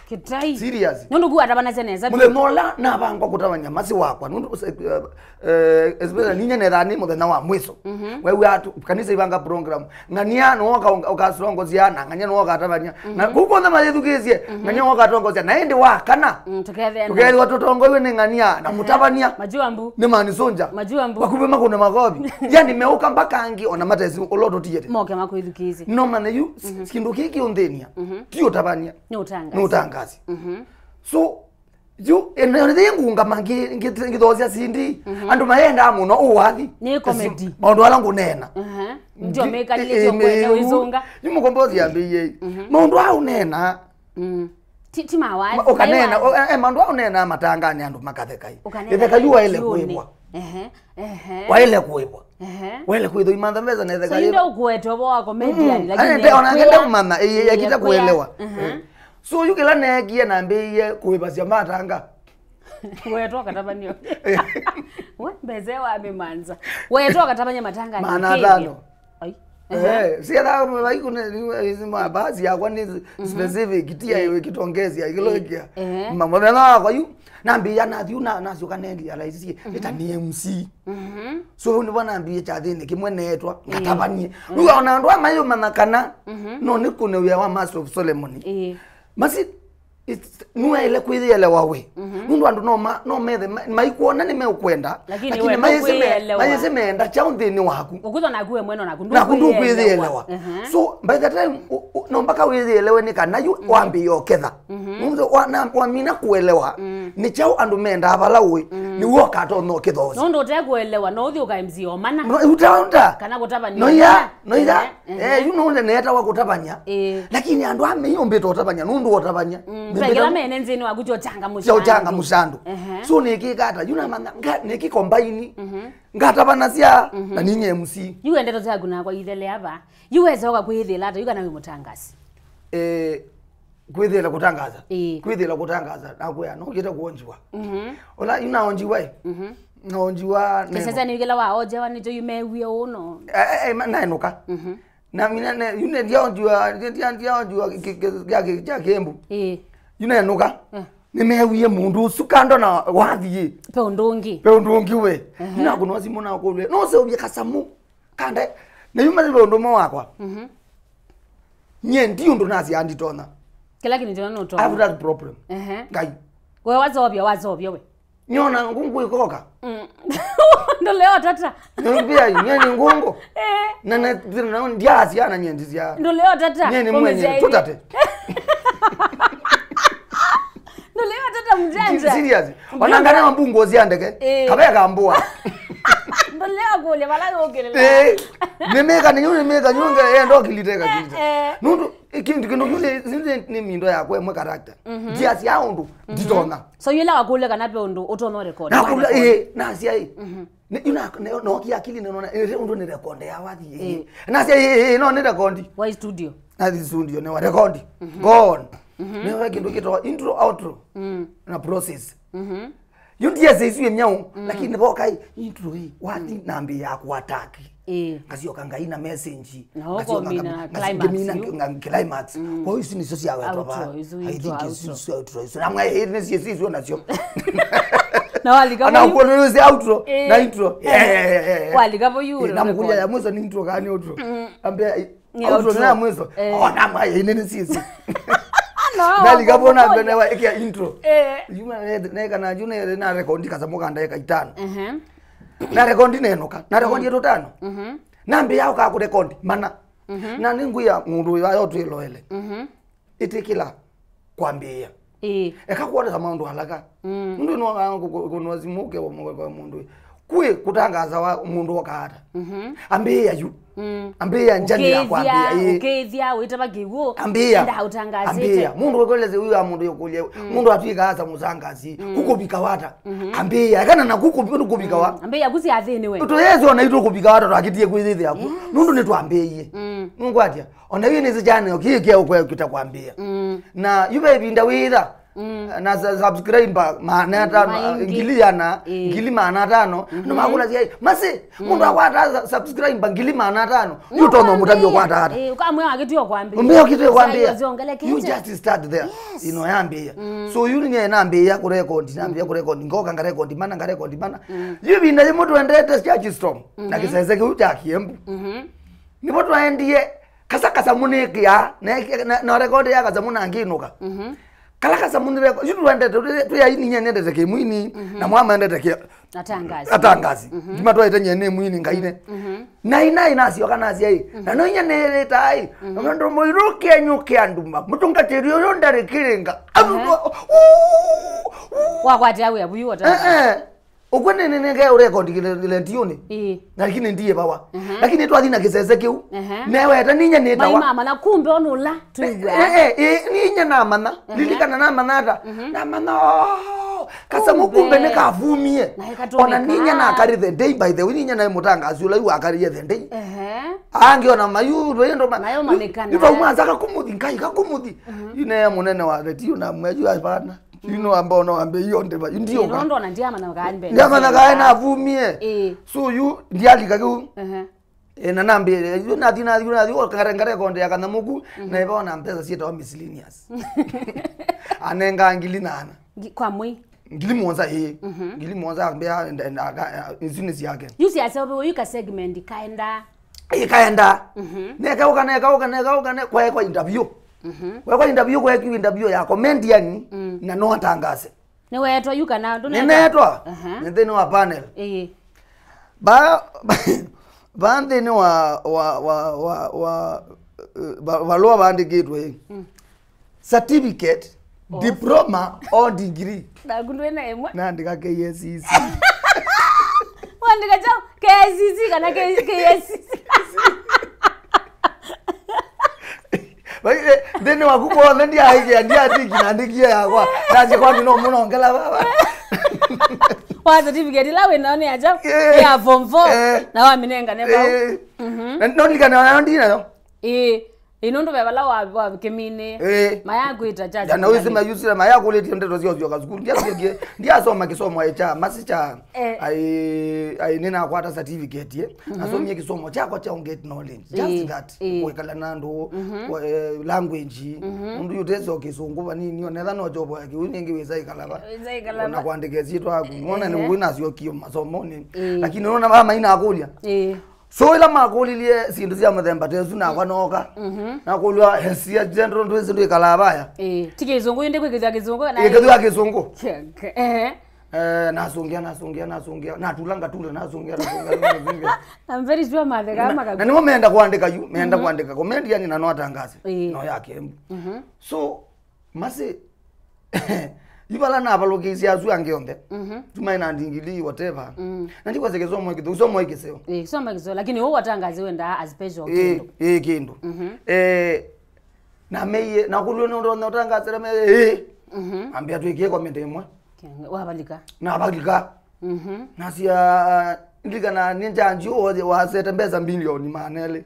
Kĩtai. Serious. Nũndũ ku atavanasya nesa. Mũthenya ũla navangwa kũtavany'a masi wakwa, nũndũ, eh, eh, especially ninya nethaa nĩ mũthenya wa mwiso. Mhm. Wewe atu, kanisa ivanga program. Ng'ania nĩwoka ũka-, ũkasongozia, na ng'ania nĩwoka atavany'a. Na Mhm. kũu kwothe mayĩthukĩĩsye, Mhm. ng'ania nĩwoka atongozia. Na ĩndĩ wa kana, Mm, tũkethĩa na- tũkethĩwa tũtongoiwe nĩ ng'ania, na Ehe. mũtavany'a. Majua mbu. Nĩ mani sonja. Majua mbu. Vakuvĩ makũne makovi. Yani meũka mpaka angĩ, ona matesi ũla ũtũtiĩte. Moke makwĩthukĩĩsye. No mane yu, s-, Mhm. kĩndũ kĩĩ kĩũnthĩnia. Mhm. Ti ũtavany'a. Nĩ ũtangaasi. Nĩ ũtangaasi. Mhm. So, yu, ene, ene, thĩ ngungama ngi-, ngi-, ngithoosya sindi. Mhm. Andũ mayendaa mũno ũwathi. Nĩ comedy. Maũndũ ala ngũneena. Aha. Ndio Ngi-, mekalile eh, tio kwene mĩu. Wĩzunga. Yu Mkombozi ambĩie. Mhm. Maũndũ aa ũneena. Mm. Ti, ti mawathi. Ma-, ũkaneena, Mawathi. o-, eh, eh, maũndũ aa ũneena matangani andũ makatheka. Ũkaneena Ĩtheka yu waĩle kĩũnĩ. Kwĩvwa. Ehe, ehe. Waĩle kwĩvwa. Ehe. Waĩle kwĩthwa imantha mbesa na ĩtheka So, yu yĩva. Ndio ũkũete ũvoo wa comedian, Mm. lakini Ane, nde-, ona nĩkwĩa. Kende manya, ĩĩ, Ĩĩ, ekite kwĩa. Kuelewa. Aha. Eh. So, yu kĩla neekie nambĩĩie kũĩvasya matanga. Wetwa katavany'o. We, mbese wa mĩmanza. Wetwa katavany'a matanga Maana nĩkĩĩ? Atano. Ai. Ehe. Eh, sietha vaikune, mabasi yakwa nĩ Mhm. specific, ti ya Mhm. iwe kitongesia, kilokia. Ehe. Mamona wakwa yu, nambĩĩa nathiu na, nasyoka nendi ya raisi, Mhm. ĩta nĩ M C. Mhm. So, nĩvo nambĩĩe kyathĩnĩ kĩmwe neetwa, Ĩĩ. ngatavanie. Mhm. Rĩu ona andũ aa mayũmanya kana, Mhm. no nĩ kũne wĩa wa Master of Ceremony. Ĩĩ. Masi, it's, nĩwaĩle kwĩyĩelewa we. Mhm. Nũndũ andũ no ma-, no methe ma-, maikwona nĩmeũkwenda, Lakini lakini we mayĩsĩ me-, ndũkwĩyĩelewa. Mayĩsĩ meenda kyaũ nthĩnĩ waku. Ũkwĩthwa naku we mwene naku Naku ndũkwĩyĩelewa. Ndũkwĩyĩelewa. Mhm. So, by the time, u-, u-, no mpaka wĩyĩelewe nĩ kana yu Mhm. wambĩĩa ũketha. Mhm. Nũndũ wa-, na-, wamina kũelewa, Mm. nĩ kyaũ andũ mendaa vala ũĩ, Mm. nĩw'o ũkatonya ũkĩthoosa. Nũndũ ũtekũelewa, no ũthi ũka M C o mana. No, uta, uta. Kana kũtavany'a No iya, ũmana. no iya. Ehe, ehe. Eh, yu no neetawa kũtavany'a. Eh. Lakini andũ aa meyũmbĩte ũtavany'a, nũndũ ũtavany'a. Mm, Nĩmbĩta- kĩla mene nzĩnĩ waku kyo changa Kya mũshandu. Changa mũshandu. Ehe. So nĩkĩka ata, yu namanya, nga-, nĩkĩ combine. Mhm. Ngatavanasya, Mhm. na ninye M C. Yu endeto syaku nakwa ithelea va. Yu wesa ũka kwĩthĩla ata, yu kana wĩ mũtangasi. Eh, kwĩthĩla kũtangaza. Ĩĩ. Kwĩthĩla kũtangaza, nakwĩa, no ũkĩte kuonjiwa. Mhm. Ola, yu naonjiwa, eh. Mhm. Naonjiwa neno. Kĩsese nĩ kĩla waonjewa nĩkyo yu mewie ũno. Eh, eh, eh, ma-, naenũka. Mhm. Na mina ne, yu ne ndiaonjiwa, ndia-, ndia-, ndiaonjiwa kĩ-, kĩ-, kĩ-, kya kĩ-, kya kĩmbu. Ĩĩ. Yu naenũka. Eh. Nĩmewie mũndũ ũsu kando na wathiĩ. Pe ũndũ ũngĩ. Pe ũndũ ũngĩ we. Ehe. Yu nakũnwa simũ nakũlw'e, no ũseũvye kasamũ. Kande, na yu mali ũndũ ũmwe wakwa. Mhm. Nye ndi ũndũ nasya nditonya. Kĩla kĩndũ kĩna nũtonya. I have that problem. Ehe. Ngai. We wazovya, wazovya we. Nyona ngungu ikoka. Mm. Ndũleo tata. Nĩmbĩa yu, nye nĩ ngungu. Eh. Na, na, na ndiasya na nye ndisya. Ndũleo tata. Nye nĩ mwenye, Kũmĩsya tũtate. Ndũleo tata mjanja. Serious. Ona ngane mambungu cia ndege. Eh. Kabe kambua. Ndũleo kũlya vala yũkĩlĩla. Eh. Nĩmĩka nĩnyu, nĩmĩka nyu nge, eh, ndokilite kakilite. Eh, eh. Nũndũ, eh, kĩndũ, kĩndũ kĩu nĩ, nĩ, nĩ, nĩ mindo yakwa ĩmwe character. Mhm. Ndia cia ũndũ, Mhm. nditona. So yĩla wakũlya kana pe ũndũ ũtona record. Na kũlya, eh, na cia, eh. Mhm. Nĩ, yu na, na, no kia akili nĩ nona, eh, ũndũ nĩ record ya wathi, eh. Eh. Na cia, eh, eh, no nĩ record. Why studio? Nathi studio, nĩ wa record. Mhm. Gone. Mhm. Nĩ wa kĩndũ kĩtwa intro, outro. Mm. Na process. Mhm. Yu ndiese isu ye nyau, Mm. lakini voka intro hii, wathi Mm. nambi ya ku attack. Eh. Ngasioka ngai na message. Na ngasioka ũkomina nga-, ngasi-, climax ngimina yu. Nga-, climax. Mm. Kwa hiyo isu nicio cia wetwa Outro, va. Isu I intro, think isu outro. Cia outro, isu. Na mwa, eh, nĩ cio, isu nacio. Na walika Ana vo yu. Kuona use outro Eh. Na intro. Eh, eh, eh, eh. Walika vo yu Eh, namkulia record. Ya mwisho ni intro gani outro? Mm. Ambia i- Ni outro outro. Na mwisho. Eh. Oh, na mwa ine ni sisi. No, Nalika vo na wakomokonya. Mbene wa ikia intro. Eh. Yuma ne kana june na record kasa mukanda eka itano. Ehe. Na record nenoka. Na record yetu tano. Mhm. Nambe yao ka ku record mana. Mhm. Na ninguya mundu uyu ayo twiloele. Mhm. Itikila kwambia. Ĩĩ. Eka kuonesa maũndũ alaka. Mm. Mũndũ no kunwa simu ke kwa mũndũ. Kwi kutangaza wa mũndũ okata. Mhm. Ambia yu. Mm. Ambia njani ya kwambia. Ĩĩ. Ũkĩthya wĩtava kĩw'ũ. Ambia. Enda hautangazĩte. Ambia. Mũndũ wekoleze huyu ya mũndũ yokulia. Mũndũ atwika asa musangazi. Kukubika wata. Ambia. Kana na kukubika kukubika wa. Ambia kusi athini we. Tutoyezi ona itu kubika wata twakitie kwithithia ku. Nundu ni twambie. Mm. Nungwatia. Ona yu nĩsĩ channel kĩĩ kya ũkwekita kwambĩa. Mm. Na yu ve ĩvinda wĩtha. Mm. Na sa- subscriber maana atano, Maingĩ. Ngili yana, Ĩĩ. Ngili maana atano. Andũ makũlasya, "Ĩ, masi, mũndũ akwata sa- subscriber ngili maana atano. Yu tono mũtavyo kwata ata." Eh, ukamwe wakitio kwambia. Ũmbĩa ũkĩtwe kwambĩa. You just start there. Yes. Ino yambĩa. So yu nye nambĩa kurekondi, nambĩa kurekondi, ngoka ngarekondi mana, ngarekondi mana. Yu ĩvinda yĩmwe twendete Church Storm. Na kĩsese kĩu kya Kiembu. Mhm. Nĩvo twaendie kasa kasa mũnĩkĩa na, na, na rekondi ya kasa mũnangĩnũka. Mhm. Kala kasa mũnĩre yu twendete twĩ aini nye nendete kĩmwini na mwa mendete kĩ Atangazi. Atangazi. Ndima twaite nye nĩ mwini ngaine. Mhm. Na ina inasio kana siai. Na no inya nĩrĩtai. Na ndo mũiru kenyu kya nduma. Mũtungatĩri ũyũ ndarĩ kĩrĩnga. Wakwatia wĩa vuyu wata. Eh eh. Ũkw'o nĩ nĩ nĩ nge record kile ndio ni. Ĩĩ. Lakini ndiye bawa. Lakini twathi na kisese kiu. Newe eta ninya ni tawa. Mai mama na kumbe onula tuigwa. Eh eh eh ninya na mana. Lilikana na mana ata. Na mana. Oh, kasa mukumbe ni kavumie. Ona ninya na kari the day by the way ninya na mutangazi ula yu akari the day. Ehe. Ange ona mayu ndo ma. Nayo manikana. Ndo mwanza kakumuthi ngai kakumuthi. Ine ya munene wa the tiu na mweju apana. Yu no ambao no ambe iyo ndeva ndio. Ĩĩ, ka. Nondo na ndiamana kae mbele. Ndiamana kae navumie. Ĩĩ. So yu ndialika kiu. Ehe. E na nambe yu nathi nathi nathi o kare ngare konde ya kana muku na ivona mpesa sieta wa miscellaneous. Anenga ngili nana. Ngi- kwa mwi. Ngili muonza ii. Ngili muonza ambia enda enda aka- isu ni siake. Yusi asewe yuka segment kaenda. Ikaenda. Nekauka nekauka nekauka ne kwa kwa interview. Kwa kwa interview kwa kwa interview ya comedian na no atangaze. Nĩweetwa yu kana ndũnetwa? Nĩneetwa. Nĩ nthĩnĩ wa panel. Ĩĩ. Ba ba nthĩnĩ wa wa wa wa, wa eh, ba- balũa bandĩkĩtwe certificate, diploma or degree. Naku ndwĩ na ĩmwe. Naandĩka K S E C. Wandĩka chao K S E C kana K- KSCC. Nthĩnĩ waku kwothe ndiaĩkĩa ndiatiki naandĩkie yakwa. Ndasye kwani no mũnongela baba. Wa certificate ila wĩ nayo nĩ acha ya form four na wamĩnengane vau. Na nondilikana nayo ndinayo. Ĩĩ. Ĩ nũndũ ve vala wa wa kĩmini. Ĩĩ. Mayakwĩta chacha. Jana wĩsĩ mayusire mayakũlĩtie ndeto sya ũsyoka sukulu. Ndiasyokie ndiasoma kĩsomo kya masi kya ai ai nĩnakwata certificate ye. Nasomie kĩsomo kyakwa kya get knowledge. Just that. Kwĩkala na andũ, language. Ũndũ yũtesya kĩsũngũ vanini onetha no chovo ya kĩu nĩngĩ wĩsa ĩkalava. Na kwandĩka syĩtwa yaku. Nona nĩ wĩ nasyokie masomoni. Lakini nona mama inakũlya. So ĩla makũlilye syĩndũ sya mũthemba ta ĩsu nakwa nooka. Nakũlw'a, "Esia general ndwĩsĩ ndwĩkalaa vaya?" Ĩĩ, ti kĩsũngũ ĩndĩ kwĩkĩthya kĩsũngũ kana ĩkĩthwa kĩsũngũ. Ehe. Eh, nasũngĩa nasũngĩa nasũngĩa natula ngatula nasũngĩa nasũngĩa nasũngĩa. I'm very sure matheka makaku. Na nĩmo meenda kũandĩka yu meenda kũandĩka comedian na no atangaze. Ĩĩ. No ya Kembu. So masi yu vala navalũkĩisye asu angĩ onthe. Tumaĩ na ndingili whatever. Na ndikwasya kĩsomo kĩtheu kĩsomo kĩseo. Ĩĩ, kĩsomo kĩseo lakini ũũ watangazi wendaa a special kĩndũ. Ĩĩ kĩndũ. Eh, na meiye na kulio nĩ ũndũ ũtangasĩra me ĩĩ. Ambia twĩkie komete ĩmwe. Wavalika. Navalika. Nasya ndikana nĩ njanji ũũ wasete mbesa mbilioni maana elĩ.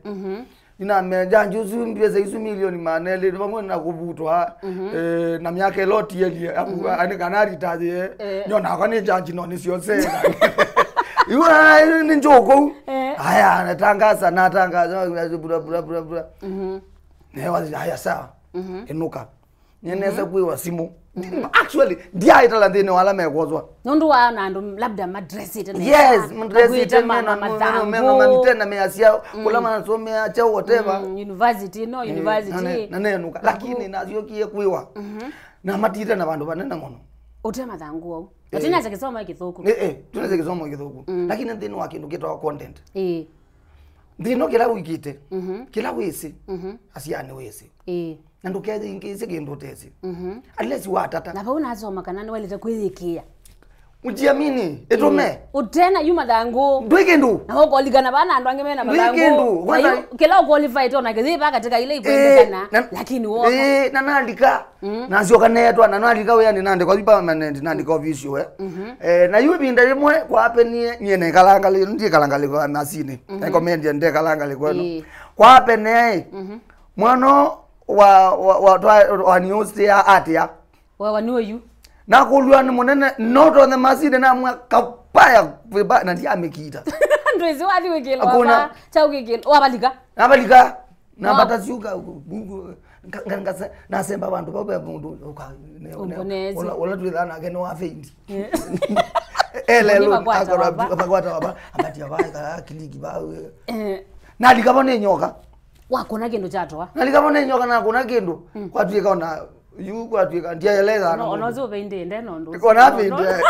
Nĩnamea njanji ũsu mbesa isu milioni maana elĩ vamwe na kũvutwa eh, na myaka ĩla ũtielie ani kana aritaye nyonakwa nĩ njanji no nĩsyose. Iwa nĩ njũkũ. Aya natangasa natangasa bura bura bura bura. Newa aya sawa. Ĩnũka. Nĩnesa kwĩwa simũ. Actually, ndyaĩtala nthĩnĩ wa ala mekwoswa. Nũndũ wa na andũ labda madressĩte nesa. Yes, madressĩte, makuĩte ma- mena ma- mena- mena mathangũ. Mena manitena measya, kũla masomea kyaũ, whatever. Mm, university, no, eh, university. Na ne- na nenũka. Lakini nasyokie kwĩwa. Na matite na vandũ vanene mũno. Ũte mathangũ au. Eh. Lakini acha kĩsomo kĩthũku. Eh, eh, tunaweza kĩsomo kĩthũku. Lakini nthĩnĩ wa kĩndũ kĩtawa content. Eh. Nthĩnĩ kĩla wĩkĩte, kĩla wĩsĩ, asyani wĩsĩ. Eh. Na ndũkethingĩĩsye kĩndũ ũtesĩ. Unless watata. Na vau nasoma kana nĩwaĩlĩte kwĩyĩkĩĩa. Ujiamini, ĩtũme. Ũtena yu mathangũ. Ndwĩ kĩndũ. Na ũkolikana vana andũ angĩ mena mathangũ. Ndwĩ kĩndũ. Na kwanza yu, kĩla ũqualified ona kĩthĩ va katika ile ikwendekana, na- lakini woka. Eh, na nandika. Nasyoka neetwa, na nandika wĩanĩ, nandĩka ũthi permanent, nandĩka official, eh. Eh, na yu ĩvinda yĩmwe kwapenie, niĩ nekalanga lĩ- ndikalanga lĩ kwa nasinĩ. Recommend ndekalanga lĩ kwenu. Eh. Kwapene, eh. Mwana wa, wa, wa, twa- wa news ya atia. Wewa nĩ ũyu. Nakũlw'a nĩ mũnene, no tonye masinde namwa kapaya vibaya, na ndiamĩkita. Ndwĩsĩ wathi wĩkĩlwa. Akuna. Kyaũ kĩkĩlwa? Wavalika. Navalika. Nambata syuka, nga- nga- ngase- nasemba vandũ vau ve mũndũ ũka- ne- ne- Ũmbonezi. Ũla- ũla twĩthaa nake nĩ wa fendi. Yeah. Elelo. Makwata akorwa wava. Makwata wava, ambatia vaa, kiliki vau. Eh. Nalika vau nĩ nyoka. Wakũna kĩndũ kyatoa. Nalika vau nĩ nyoka, nakũna kĩndũ. Kwatuĩka ona yu kwatuĩka ndiaeleza. No, ona ũsu ũvĩndĩnde nũndũ. Kona vĩndĩ.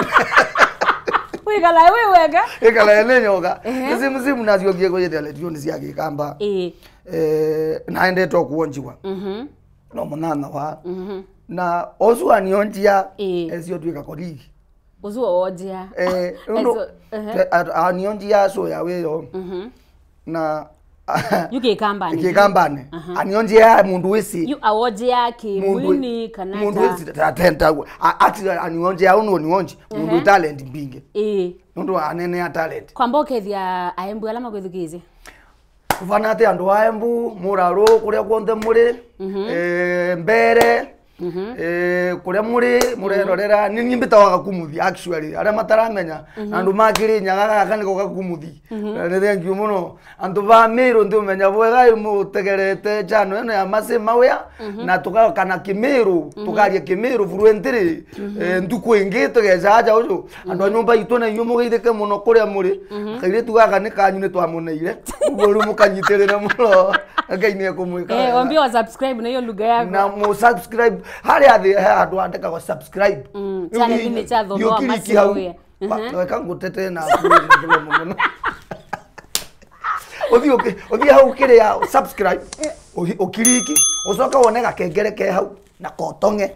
Wĩkala wĩ weka. Ĩkala ene nyoka. Ehe. Nĩ simu simu nasyokie kũyĩtela tioni sya Kĩkamba. Ĩĩ. Eh, naendete o kuonjiwa. No mũnana wa. Na ũsu anionjia. Ĩĩ. Esio twĩka colleague. Ũsu oonjea. Eh, ũndũ. Ehe. Anionjia so ya wĩyo. Na yu Kĩkambanĩ. Kĩkambanĩ. Anionjea mũndũ wĩsĩ. Yu aonjea kĩ mũndũ mwini kana mũndũ ta- wĩsĩ ta- ta- ta- a- ati anionjea ũndũ nionji. Mũndũ talent mbingĩ. Ĩĩ. Nũndũ anene ya talent. Kwamba ũkethia aembu ala makwĩthukĩĩsye. Kũvana atĩ andũ a Embu, Mũrarũ, kũrĩa kw'onthe mũrĩ, eh, Mbere, eh, kũrĩa mũrĩ, mũrerorera, nĩ niĩ mbĩtawa Kakumuthi, actually. Arĩa mataramenya, na andũ ma Kĩrĩnyaga gaka nĩko Kakumuthi. Na nĩ thengiũ mũno. Andũ va Mĩrũ ndĩũmenya bwega, ĩ mũtegerete channel ĩno ya Masĩ Mawĩa, na tũkaoka na Kĩmĩrũ, tũkaria Kĩmĩrũ fluently, eh, nduku ĩngĩ tũgeca aja ũyũ. Andũ a nyũmba itũ na inyuĩ mũgeithĩke mũno kũrĩa mũrĩ. Kairĩtu gaka nĩ kanyu nĩtwamũneire. Ũguo rĩu mũkanyitĩrĩre mũno. Ngai nĩ ekũmwĩka wega. Eh, wambia wa subscribe na hiyo lugha yako. Na mũ subscribe. Harĩa thĩ he handũ handĩkagwo subscribe. Mm, channel nĩ cha Thoma wa Masĩ Mawĩa. Weka ngũtete na kũrĩ mũno. Ũthi ũki-, ũthi hau kĩrĩa subscribe. Ũhi-, ũkiriki. Ũcoka wone gakengere ke hau. Na kotong'e.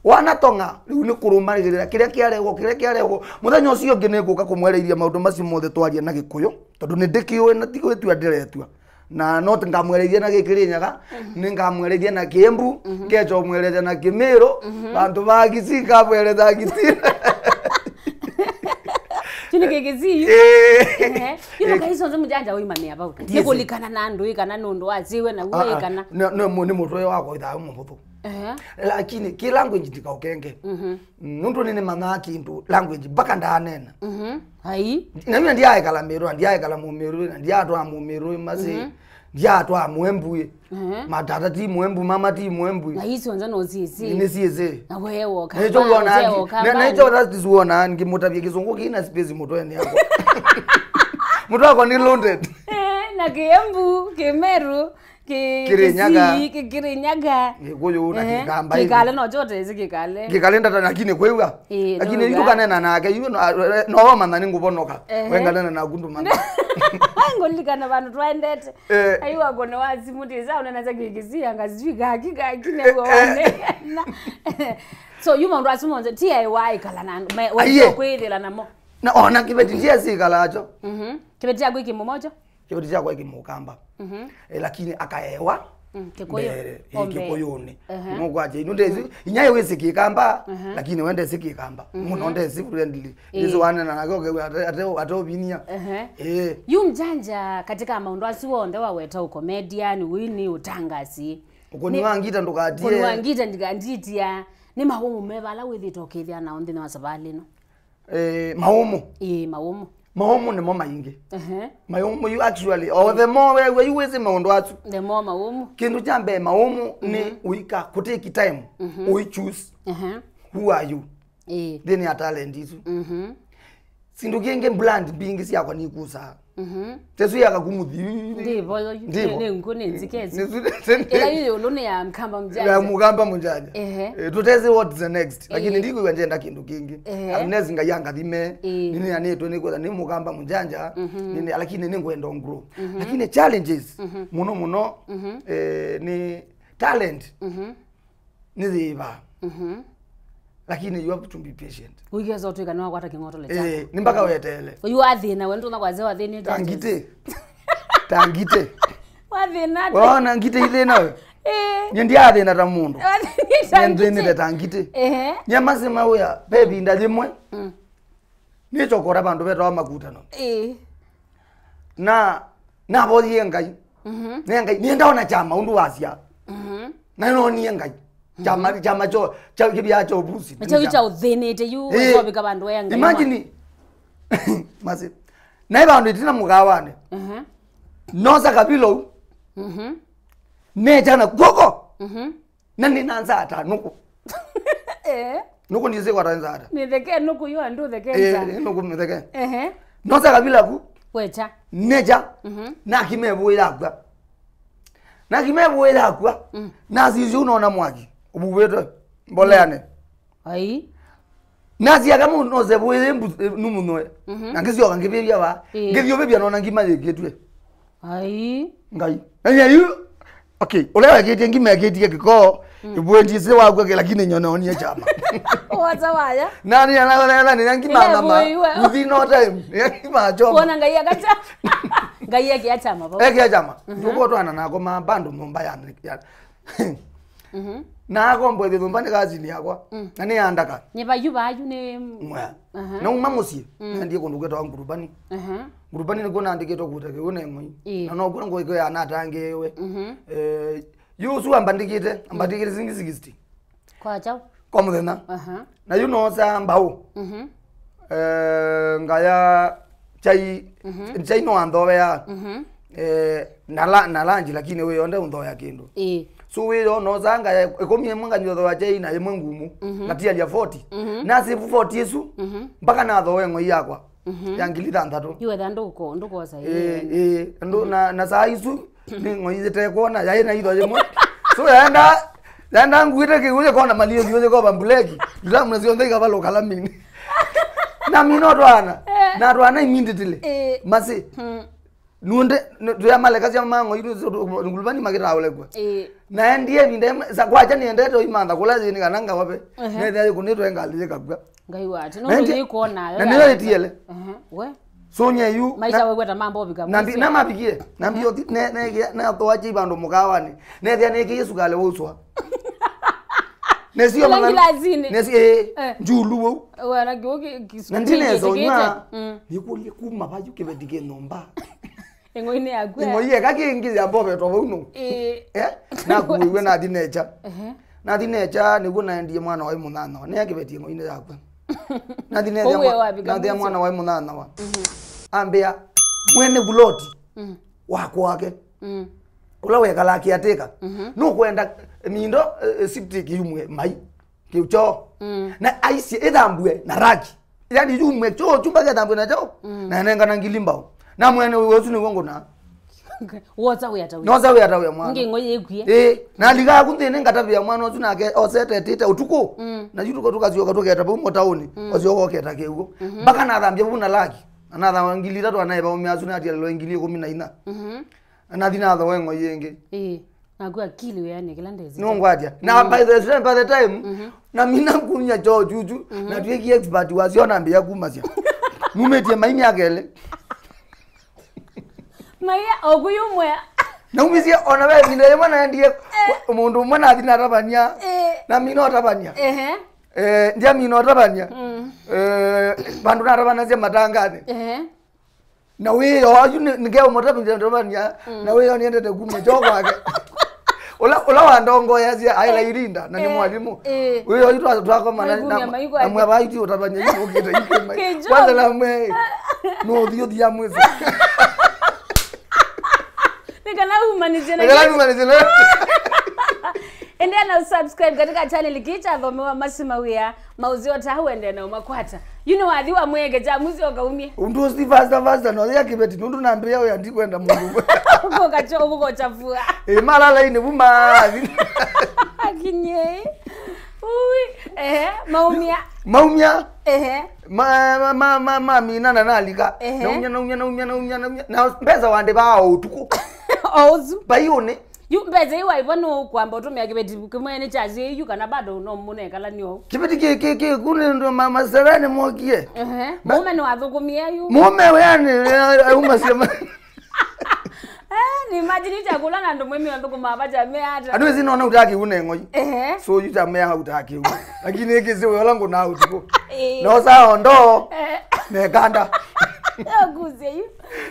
Wanatong'a, rĩu nĩ kũrũmagĩrĩra kĩrĩa kĩarehwo, kĩrĩa kĩarehwo. Mũthenya ũcio ũngĩ nĩngũka kũmwarĩria maũndũ macio mothe twaria na Gĩkũyũ, tondũ nĩndĩkĩũĩ na ti gwĩtua ndĩretua. Na no ngamwarĩria na Gĩkĩrĩnyaga, nĩngamwarĩria na Kĩembu, ngecha ũmwarĩria na Kĩmĩrũ, vandũ va Kisii ngamwarĩria Kisii. Chini kĩkĩsii. Eh. Ehe. Yu kai sonze mũjanja ũimamĩa vau. Nĩ kũlikana na andũ ĩ kana nũndũ wa siwe na uwe ĩ kana. No, no, nĩ mũtwe wakwa ithaa mũvũthũ. Ehe. Lakini kĩ language ndikaũkenge. Nũndũ nĩnĩmanyaa kĩndũ language mpaka ndaanena. Ai. Na mimi ndiaekala Mĩrũ, ndiaekala Mũmĩrũ, na ndiatwaa Mũmĩrũ Masĩ, ndiatwaa Mũembu. Matata ti Mũembu, mama ti Mũembu. Na hizi wanza no sisi. Nĩ sisi. Na wewe woka. Na hicho uona, na hicho that is uona ngimutavia kizungu kina space mutweni yako. Mtu wako ni loaded. Eh, na Kiembu, Kimeru, Ki- Kirinyaga. Kisii, Ki- Kirinyaga. Gĩkũyũ na Kĩkamba. Kĩkale no chote zi Kĩkale. Kĩkale ndata lakini kwĩw'a. Lakini yu kanena nake yu no wamanya nĩ ngũvonoka. Wenganena na kundu mana. Ngũlikana vandu twaendete. Aiwa kone wa simu tisa unena za Kĩkĩsii anga sijui gaki gaki ne wone. So yu maũndũ asu monthe ti aĩ waĩkala na andũ waĩkala kwĩthĩla namo. Na ona kĩveti ndia sikalacho. Kĩveti kyaku kĩmũmocho. Kĩveti kyakwa kĩmũkamba. Eh, lakini akaewa mbere, eh, Kĩkũyũnĩ. Nũkwatya inu ndesi inya wĩsĩ Kĩkamba, lakini we ndesi Kĩkamba. Mũno ndesi friendly. Ndesi wanena nake ũkew'a ate ũvinia. Eh. Yu mjanja katika maũndũ asu onthe waweta ũkomedian, wini, ũtangasi. Ũkũni wa ngita ndũkatie. Ũkũni wa ngita ndikanditia. Nĩ maũmũ meva ala wĩthĩte ũkĩthĩa nao nthĩnĩ wa savalĩ ĩno? Eh, maũmũ. Ĩĩ, maũmũ. Maũmũ nĩmo maingĩ. Ehe. Maũmũ, you actually, o the more weew'a, you wĩsĩ maũndũ asu. The more maũmũ. Kĩndũ kya mbee, maũmũ nĩ ũika kũtake time, ũichoose. Ehe. Who are you? Ĩĩ. Nthĩnĩ ya talent isu. Mhm. Sindu kĩngĩ, brand mbingĩ syakwa nikusaa. Mhm. Tesu yaka kumuthi. Ndivo yo, ndivo. Nĩ ngu nĩ nzikezi. Ĩla yu yũlũ nĩ ya Mkamba Mjanja. Ya Mkamba Mjanja. Ehe. Eh, tutezi what's the next. Lakini ndikwĩw'a njenda kĩndũ kĩngĩ. Ehe. Unless Ngai angathime. Ĩĩ. Nini anĩtwe nĩ kwetha nĩ Mkamba Mjanja. Mhm. Nini, lakini nĩ ngwenda grow. Mhm. Lakini challenges, mhm, mũno mũno, mhm, eh, nĩ talent. Mhm. Nĩ thĩva. Mhm. Lakini you have to be patient. Ũikesa ũtwĩka nĩwakwata kĩng'otole kyako. Eh, nĩ mpaka weteele. Ũyu wathĩna, we ndũna kwasya wathĩnie. Tangite. Tangite. Wathĩna atĩa? Wona ngite ithĩna we? Eh. Nye ndiathĩna ta mũndũ. Wathĩnĩte ta ngite. Ehe. Nye masema wĩa, ve ĩvinda yĩmwe. Mm. Nĩchokora vandũ vetawa makutano. Ĩĩ. Na navoyie Ngai. Mhm. Ne Ngai, nĩenda ona kyama ũndũ wasya. Mhm. Na nĩnonie Ngai. Kyama, kyama kyo, kya kĩvĩa kya ũvusi. Na kyaũ kyaũthĩnĩte yu, ĩĩ, wesovika vandũ wea Ngai. Imagine. Masi. Naĩ vandũ ĩtina mũkawanĩ. Mhm. Nosa kavila ũu. Mhm. Nekyana kw'oko. Mhm. Na nĩ na nzata nuku. Eh. Nuku ndisi kwata nzata. Nĩ theke nuku yo andu theke. Eh, nza. Nuku mitheke. Ehe. Nosa kavila ku. Wecha. Necha. Mhm. Na kimevuira kwa. Na kimevuira kwa. Mm. Na sisi unaona mwaki. Ububetwe. Mboleane. Ai. Nasiaga mu nose vuire mbu-, eh, numunwe. Mhm. Na ngisioka ngivivia va. Eh. Ngithiuvivia nona ngima yikitwe. Ai. Ngai. Na nye yu. Okay, ũla weketie ngima eketie kĩko, mm, ĩvwendie sĩ wakwa kĩ, lakini nyona onie kyama. Wata waya. Nani anaona nani na ngima mama. Within no time. Ngima choma. Kuona Ngai akacha. Ngai akia kyama baba. Ekia kyama. Mhm. Nduko twana nako ma bando nyumba ya, ya. Mhm. Na akombo ĩthĩ nyumba nĩ kazini yakwa. Mm. Na nĩ andaka. Nĩ vayu vayu nĩ. Mwa. Aha. Na uma mũsyĩ, mm, nendie kũndũ kwĩtawa Ngurubani. Aha. Ngurubani nĩkuo nandĩkĩtwe kũta kĩu na ĩng'oi. Ĩĩ. Na nokuo ngũĩko yanatangĩĩwe. Mhm. Eh, yu ũsu ambandĩkĩte, ambandĩkĩte singi sixty. Kwa kyaũ? Kwa mũthenya. Aha. Na yu noosaa mbaũ. Mhm. Eh, ngaya chai, mhm, chai no anthoea. Mhm. Eh, na la, na lanji lakini wĩyo nde ũnthoea kĩndũ. Ĩĩ. So wĩyo noosaa ngaya ĩkũmi ĩmwe nganywa thoa chai na ĩmwe ngumu. Mhm. Ngatialia forty. Mhm. Na save forty ĩsu, mhm, mpaka nathoe ng'oi yakwa. Mhm. Ya ngili thanthatũ. Yu etha ndũko-, ndũkosa. Ĩĩ, ĩĩ. Ĩĩ, ndũ-, mhm, na, na saa isu, nĩ ng'oi itekwona, yaĩ na itho yĩmwe. So yaenda, yaenda nguĩte kĩu yĩkona malio thiũ yĩkova mbuleki. Ndiramu na syonthe ikavalũka lamini. Na mina twana. Eh. Na twana immediately. Eh. Masi. Hmm. Nunde, nu-, tuyamalekasya mang'oi tu, tu, tu, nguluvani makitaũlekwa. Ĩĩ. Naendie ĩvinda ĩmwe, sa kwacha nĩendete ũimantha kũla yĩnĩ kana ngawave. Ehe. Nethĩa yĩkũnĩtwe ngalĩ yĩkakw'a. Ngai wati. Na nũndũ ĩndĩ-, yĩkwona yo na nĩyo ya ĩtiele. Ehe. We. So nye yu, maisha na, weweta mambo vika na mbi-, mwisho. Na mavikie. Na mbio thi-, ne, ne, ne, na thoa chi vandũ mũkawanĩ. Nethĩa nĩkĩ Yesu kale wauswa. Nesio. Ila mana-, ngilasini. Nesi, eh, eh, njulu wau. Wana kiu ki-, ki-, na ndinezonywa. Mm. Nikulie kuma vayu kĩveti kĩ nyũmba. Ĩng'oi-inĩ yaku, eh? Ĩng'oi eka kĩngĩ ya mbovetwa vau no. Ĩĩ. Eh? Nakuiwe nathi necha. Ehe. Nathi necha nĩguo naendie mwana wa mũnyanyawa. Nĩ akĩvetie ĩng'oi-inĩ yakwe. Nathi nethĩa mwa-, nathĩa mwana wa mũnyanyawa. Mhm. Ambĩa, "Mwene vuloti, mm, wa kwake. Mm. Ũla wekala akĩatĩka. Mhm. Nũkwenda mindo, eh, septic yumwe mai." Kĩu kyoo. Mm. Na aisye ĩthambue na raki. Yani yumwe kyoo, chumba kĩthambue na kyoo. Mm. Na nengana ngili mbao. Na mwene ũsu nĩguo ngũna. Wosa wĩa ta wĩa. Nosa wĩa ta wĩa mwana. Ngi ng'oi ĩkwie. Eh, na liga aku nthĩnĩ ngatavĩa mwana ũsu nake osete tite ũtukũ. Mm. Na yu tuko tukasyoka tuketa vau mũtaũni. Mm. Osyoka ũketa kĩw'o. Mhm. Mpaka nathambia vau na laki. Na nathambia ngili itatu anaeva ũme asu na atialelwa ngili ĩkũmi na inya. Mhm. Na nathi nathoe ng'oi ĩngĩ. Ĩĩ. Naku akili wĩanĩe kĩla ndesĩ. Nũngwatya. Na, mm, by the time, by the time, mhm, na mina nkunya kyoo chuchu, mhm, na twĩkie expert wasyo nambĩĩa kumasya. Numĩtie mai myaka ĩlĩ. Maia, oku yu mwea. Naumisye ona ve ĩvinda yĩmwe naendie, eh, mũndũ ũmwe nathi natavany'a. Eh. Na mina ũtavany'a. Ehe. Eh, ndyamina ũtavany'a. Mm. Eh, vandũ natavanasya matanganĩ. Ehe. Na wĩoo ayu nĩ, nĩkeo mũtavithya ndovania, mm, na wĩoo nĩendete kumya kyoo kwake. Ũla, ũla wandongoeasya aĩla, eh, irinda, na nĩ, eh, mwalimũ. Eh. Wĩoo ayu twa-, twakomana na, na mwavaitu ũtavany'a yu ũkĩte ikĩma. Kwanza na mwe. No ũthi ũthi ya mwĩso. Nĩ kana umanĩsye na Nĩ kana umanĩsye na Endelea na usubscribe katika channel kii kya Thomewa Masi Mawĩa, maũseo ta wende na ũmakwata. Yu nĩ wathi wa mweke kya mũsyo ũkaumie. Ũndũ ũsi faster, faster, no ya kĩveti, nũndũ nambĩa ũya ndikwenda mũndũ. Ũkũkacho, ũkũkochafua. Ĩ, malala-inĩ vu mathi. Akinye. Ui, ehe, maumia. Maumia. Ehe. Ma, ma, ma, ma, mamina na nalika. Ehe. Naumia, naumia, naumia, naumia, naumia. Na mbesa wandĩvaa o ũtukũ. O ũsu. Vaiũnĩ. Yu mbesa ii waivo nũkwamba ũtũmĩa kĩveti kĩmwe nĩ kya syĩĩ yu kana bado no mũnekala nĩ ou? Kĩveti kĩ, kĩ, kĩ, kũnĩ ndũ ma, maserani mokie. Ehe. Mũũme nĩwathũkũmie yu. Mũũme we yani, eh, aumasya ma- Eh, ni imagine chakula na ndo mwemi ndo kuma abacha me hata. Andũ ĩsi nona ũtakĩu ne ng'oi. Ehe. So yu ta mea ũtakĩu. Lakini ĩkĩsĩ we ola ngũna ũtukũ. Eh. No saa ondo. Eh. Nekanda. Yo kuze yu.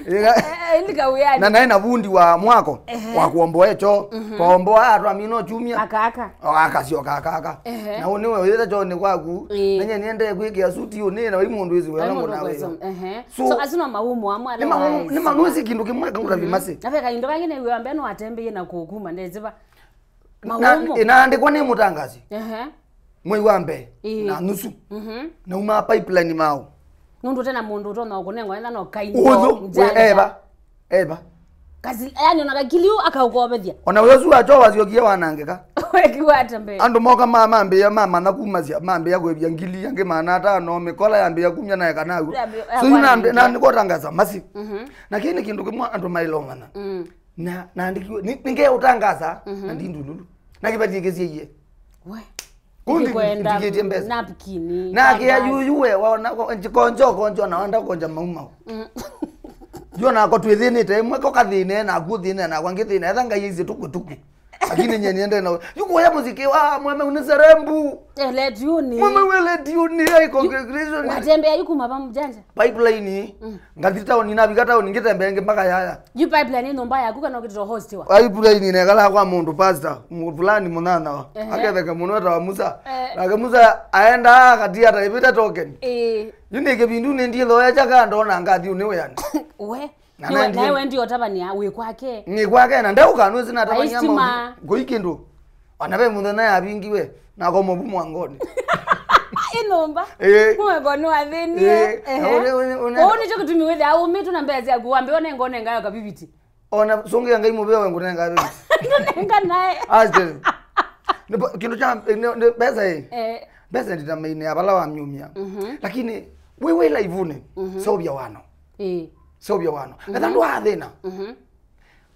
Ĩga- Eh, eh, ndika uyani. Na naĩ na vundi wa mwako, ehe, wa kuomboa echo. Mhm. Twaomboa atwamina uchumia. Akaka. O akasio kakaka. Ehe. Na ũnĩ we wĩte choni kwaku. Eh. Nanye niende kwĩkĩa suti ũnĩ na wai mũndũ ĩsi we ola ngũna we. Ehe. So, so asu no maumo amwe ala nĩ ma- waĩ nĩ manũsi kĩndũ kĩmwe kaũta vimasi. Na veka indo vangĩ nĩw'o mbee no atembeye na kũkuma ndezĩva. Na maumo. Inaandĩkwa nĩ mũtangazi. Ehe. Mwei wa mbee. Ĩĩ. Na nusu. Mhm. Nauma pipeline mao. Nũndũ tena mũndũ ũtonya kũnengwa enda no kaindo. Ũthũ we njanja. Eva. Eva. Kasi yani ona kakiliu akaukovethia. Ona ũyo su acho wasyokie wanangĩka. Wekiwa atembeye. Andũ moka ma mambĩa mamana kumasya mambĩa kwĩvya ngili angĩ maana atano mĩkola yambĩa kumya naye kana aguo. Yambĩa- So yu na- na nĩkũtangaza masi. Mhm. Na kĩĩ nĩ kĩndũ kĩmwe andũ mailomana. Mm. Na naandikiwe nĩ- nĩngeũtangaza na ndindululu. Na kĩveti kĩsyĩie. We. Kundi Ikwenda ndikĩtie mbesa. Napkin, na kĩa karatasi. Yuyu we waona ko- nji- konjo konjo na wanda konja maumau. Mm. Yo nako twĩthĩnĩte ĩmwe ko kathĩne naku thĩne nakwa ngĩthĩna etha ngai izi tukutuku. Lakini nye niende na yuko ya muziki wa mweme uniserembu. Ele tiuni. Mweme wele tiuni ai congratulations. Watembea yuko mabamjanja. Pipeline. Mm. Ngathi taoni navika taoni ngĩtembea ngĩ mpaka yaya. Yu pipeline nĩ nyũmba yaku kana ũkĩtĩtwa hostiwa? Pipeline nekala kwa mũndũ pastor, mũ- fulani mũnana wa. Ehe. Aketheke mũno etawa Musa. Eh. Nake Musa aenda akati ata ĩvĩte token. Eh. Yu nĩ kĩvindu nĩ ndiĩthoya chaka ndona ngathi ũnĩ wĩani. We. Na Nĩwe- naĩ naĩ wendi ũtavania wĩ kwake. Nĩ kwake na ndeũkanwĩsĩ natavania Aistima. Maũndũ. Ngũi kĩndũ. Ona ve mũthenya yavingiwe, nakoma vu mwangoni. Ĩ nyũmba. Ĩĩ. Mweko nĩ wathĩnie. Ĩĩ. Ehe. Na ũne- ũne- ũne- Ũu nĩkyo kĩtumi wĩthĩa aumĩtũ na mbesa syaku wambe one ngone ngayo kabibiti. Ona sũngĩa Ngai mũvea we ngũnenga kabibiti. Nũnenga naye. Aste. Nĩ po- kĩndũ kya nĩ- nĩ- mbesa ĩ. Eh. Mbesa nditamaine ya vala wamyumya. Mhm. Lakini wĩ wĩ laivuni, mhm, seũvya wano. Ĩĩ. Seũvya wano. Mhm. Etha ndwathĩna. Mhm.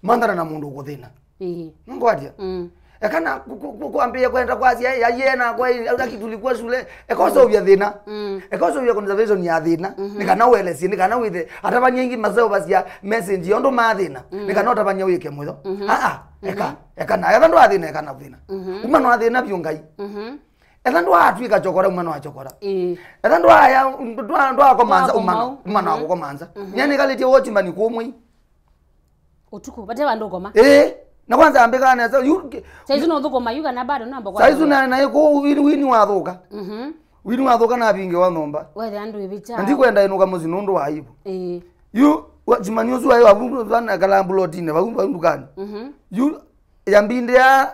Manthana na mũndũ ũkũthĩna. Ĩĩ. Nũngwatia? Mm. Ekana ku- ku- ku- kwambĩĩa kwenda kwasya yayie nakwa ĩ- ata kĩtulikuwa shule. Eka ũseũvya thĩna. Mm. Eka ũseũvya conservation ya thĩna. Mhm. Nĩ kana ũelesie, nĩ kana wĩthe. Atavany'a ingĩ maseũvasya message yondo ma thĩna. Mm. Nĩ kana ũtavany'a wĩke mũyo. Mhm. Aa, eka, mhm, eka na. Etha ndwathĩna, eka na thĩna. Mhm. Uma no athĩna vyũ Ngai. Mhm. Etha ndwatw'ĩka chokora, uma no achokora. Ĩĩ. Etha ndwaya, ndwa- ndwakomanza, uma no, uma no, mhm, akukomanza. Mhm. Nyanĩkalĩtye watchman kũmwe. Ũtukũ, vate vandũ ũkoma. Ĩĩ, na kwanza ambĩkaa nesa, yu- Saizi no ũthũkũma yu kana bado namba kwa saizi na- naĩ kũu wini, wini wathũka. Mhm. Wini wathũka na vingi wa nyũmba. Wethe andũ ĩvĩcha. Na ndikwenda ĩnũka mũsyĩ nũndũ wa aibu. Ĩĩ. Yu, watchman ũsu aĩ wavu, vana kalambulotine, vau, vau ndukani. Mhm. Yu, yambindĩa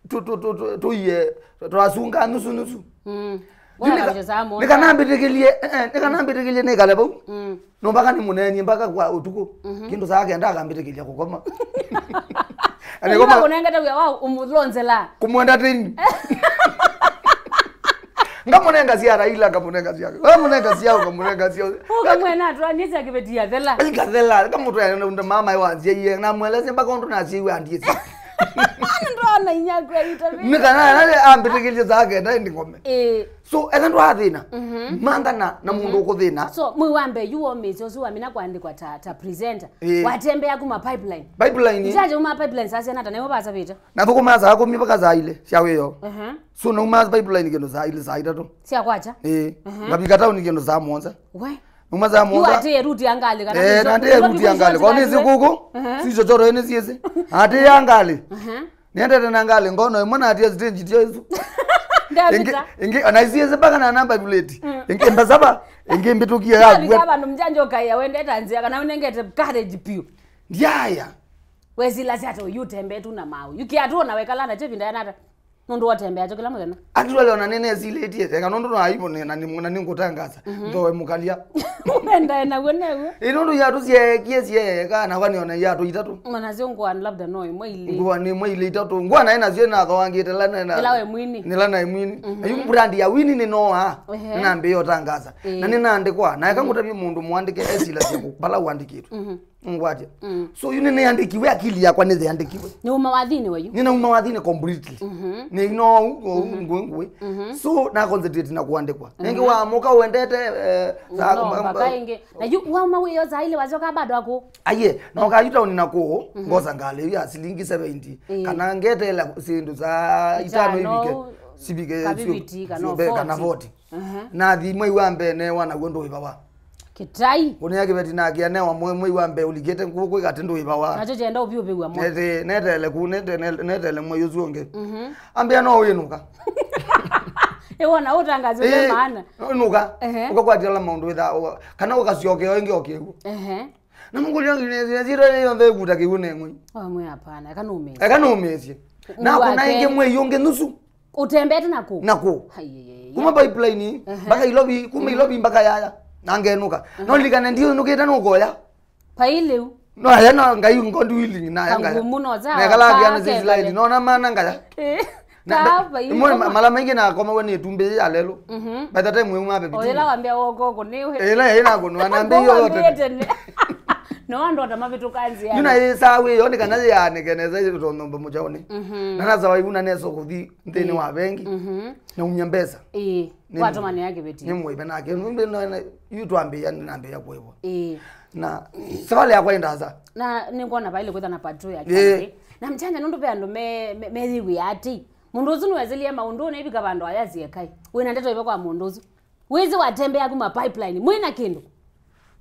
tu- tu- tu- tu- tuiye twasunga nusu nusu. Mm. Yu nika- Wala kabisa saa moja. Nikanambĩtĩkĩlie, eh, eh, nikanambĩtĩkĩlie nikale vau. Mm. No mpaka nĩmũneenyie mpaka kwa ũtukũ. Mhm. Kĩndũ saa kenda akambĩtĩkĩlia kũkoma. Ĩĩ, kũnengete wĩa wa ũmũlonzela. Kũmwenda tĩni. Ngamũnenga cia Raila, ngamũnenga cia. Ngamũnenga cia, ngamũnenga cia. Ũkamwena atwa nĩ cia kĩveti ya thela. Ĩkathela, ngamũtwĩa mama wanzia iye, na mweleze mpaka ũndũ naciwa ndiesi. Ndona inya kwa interview. Nĩ kana nale ambĩtĩkĩlie saa kenda ĩndĩ ngome. Eh. So, etha ndwathĩna, mhm, manthana na mũndũ, mhm, ũkũthĩna. So, mwĩ wa mbee yu womĩĩsye ũsu wamina kwandĩkwa ta, ta presenter. Eh. Watembea kuma pipeline. Pipeline. Ijaje uma pipeline saa siana ta nĩwe vasavĩte. Na thũkũmaa saa kũmi mpaka saa ilĩ sya wĩoo. Aha. So, nauma pipeline kĩndũ saa ilĩ, saa itatũ. Sya kwacha? Eh. Aha. Ngavika tauni kĩndũ saa mũonza. We. Numa za mũonza. Yu atĩe ruti ya ngalĩ kana eh, na atĩe ruti ya ngalĩ. Kwa nĩ sikũkũ, aha, si chochoro ene siese. Atĩe ya ngalĩ. Aha. Niendete na ngalĩ ngono ĩmwe na atĩe stage tio isu. Ndavita. Ĩngĩ, ĩngĩ, ona isiĩsĩ mpaka na namba plate. Mm. Ĩngĩ mbasava, ĩngĩ mbĩtũkie ya. Ndavita vandũ mjanja ũkaĩa wendete nzĩa, kana ũnengete courage piũ. Ndiaya. Wesilasya ata ũyu ũtembee tu na maũ. Yu kĩatũ ona wekala nakyo ĩvinda yanata. Nũndũ watembeakyo kĩla mũthenya. Actually, ona nĩnesilĩtie, eka nũndũ no aibu nĩ, na nĩ, na nĩngũtangaza. Mhm. Ndoe mũkalya. Wendae naw'o naw'o. Ĩ nũndũ iatũ syeekie syeeka, na kwani ona iatũ itatũ. Ona syo ngũa labda no ĩmwe ilĩ. Ngũa nĩ ĩmwe ilĩ itatũ. Ngũa naĩ nasyo nathoangĩte la na, na. Ĩla we mwini. Nĩla naĩ mwini. Mhm. Na yu brand ya Winnie nĩnoa. Ehe. Nĩnambĩĩa ũtangaza. Ĩĩ. Na nĩnaandĩkwa. Na eka ngũtavye mũndũ mũandĩke esilasya kũ-, vala ũandĩkĩtwe. Mhm. Ngwatya. Mm. So, yu nĩneandĩkiwe, akili yakwa nĩtheandĩkiwe. Nĩ uma wathinĩ wa yu? Nĩnauma wathinĩ completely. Mhm. Nĩ no u, o u, mhm, ngũĩ, ngũĩ. Mhm. So, na concentrate na kũandĩkwa. Mhm. Nĩngĩ wamũka wendete, eh, no, mpaka ĩngĩ. Na yu wauma wĩyo saa ile wacoka bado ako? Aye, na ũkayu taoni na kũũ, mhm, ngosa ngalĩ yu ya silingi seventy. Ĩĩ. Kana ngeteela syĩndũ saa itano. Itano, ivike, sivike, kaviviti, kana sio, kana forty. Forty. Aha. Nathi mwei wa mbee newa naw'o ndũĩvawa. Kĩtai. Kũnĩa kĩveti nakĩa newa mwe-, mwei wa mbee ũlikĩte ngũkũ ĩkatĩ ndũĩvawa. Nakyo kyenda ũvyũvĩw'a mwe. Nete-, netele ku, nete-, ne-, netele mwei ũsu ũngĩ. Mhm. Ambĩa no wĩnũka. Ĩwona ũtangazo. Ĩĩ, maana. Nũka. Ehe. Ũkakwatĩla maũndũ wĩtha, ũka-, kana ũkasyokea ĩngĩ o kĩw'ũ. Ehe. Na mũkũlya nginya nzira yonthe ĩkuta kĩw'ũ neng'oi. Wamwe hapana, eka nũmĩsye. Eka nũmĩsye. Na kuna ĩngĩ mwei ũngĩ nusu. Ũtembete nakũ? Nakũ? Ai, ai, ai, ai. Kuma pipeline, ehe, mpaka Ilovi, kuma, mhm, Ilovi mpaka yaya. Na ngenũka. Mhm. No lilikane ndiũnũkĩte nũkoya. Pai lĩu. No aya na Ngai, God willing, na aya ngaya. Kangumu no za. Na ĩkala kake, akiana Israeli, no na mana ngaya. Eh. Na, ka, na, pai imwe ma-, mala maingĩ nakomawa nĩ ĩtumbĩ ya lelũ. Mhm. By the time we uma baby. Oyela wambia woko kuniwe. Ĩla ĩna kũnwa na mbĩ yote. No andũ ata mavĩtũka nzĩa. Yuna ĩsaa wĩ yo nĩ kana yĩanĩke nesa ĩtonomba mũkyaũnĩ. Mhm. Na nasa waivuna nesa kũthi nthĩnĩ wa vengi. Mhm. Na umya mbesa. Ĩĩ. Nĩ watũmanĩa kĩveti. Nĩ mũive nake. Nũndũ no, na, yu twambĩĩa, nĩnambĩĩa kũĩvwa. Ĩĩ. Na savalĩ yakwa ĩndasa. Na nĩngwona vaile kwĩtha na part two ya, ĩĩ, kĩveti. Na mchanya nũndũ ve andũ me, me, meyĩwĩa atĩ. Mũndũ ũsu nĩwesilie maũndũ, nĩvika vandũ aya asiekai. Wĩna ndeto ĩva kwa mũndũ ũsu? Wĩsĩ watembea kuma pipeline, mwĩna kĩndũ.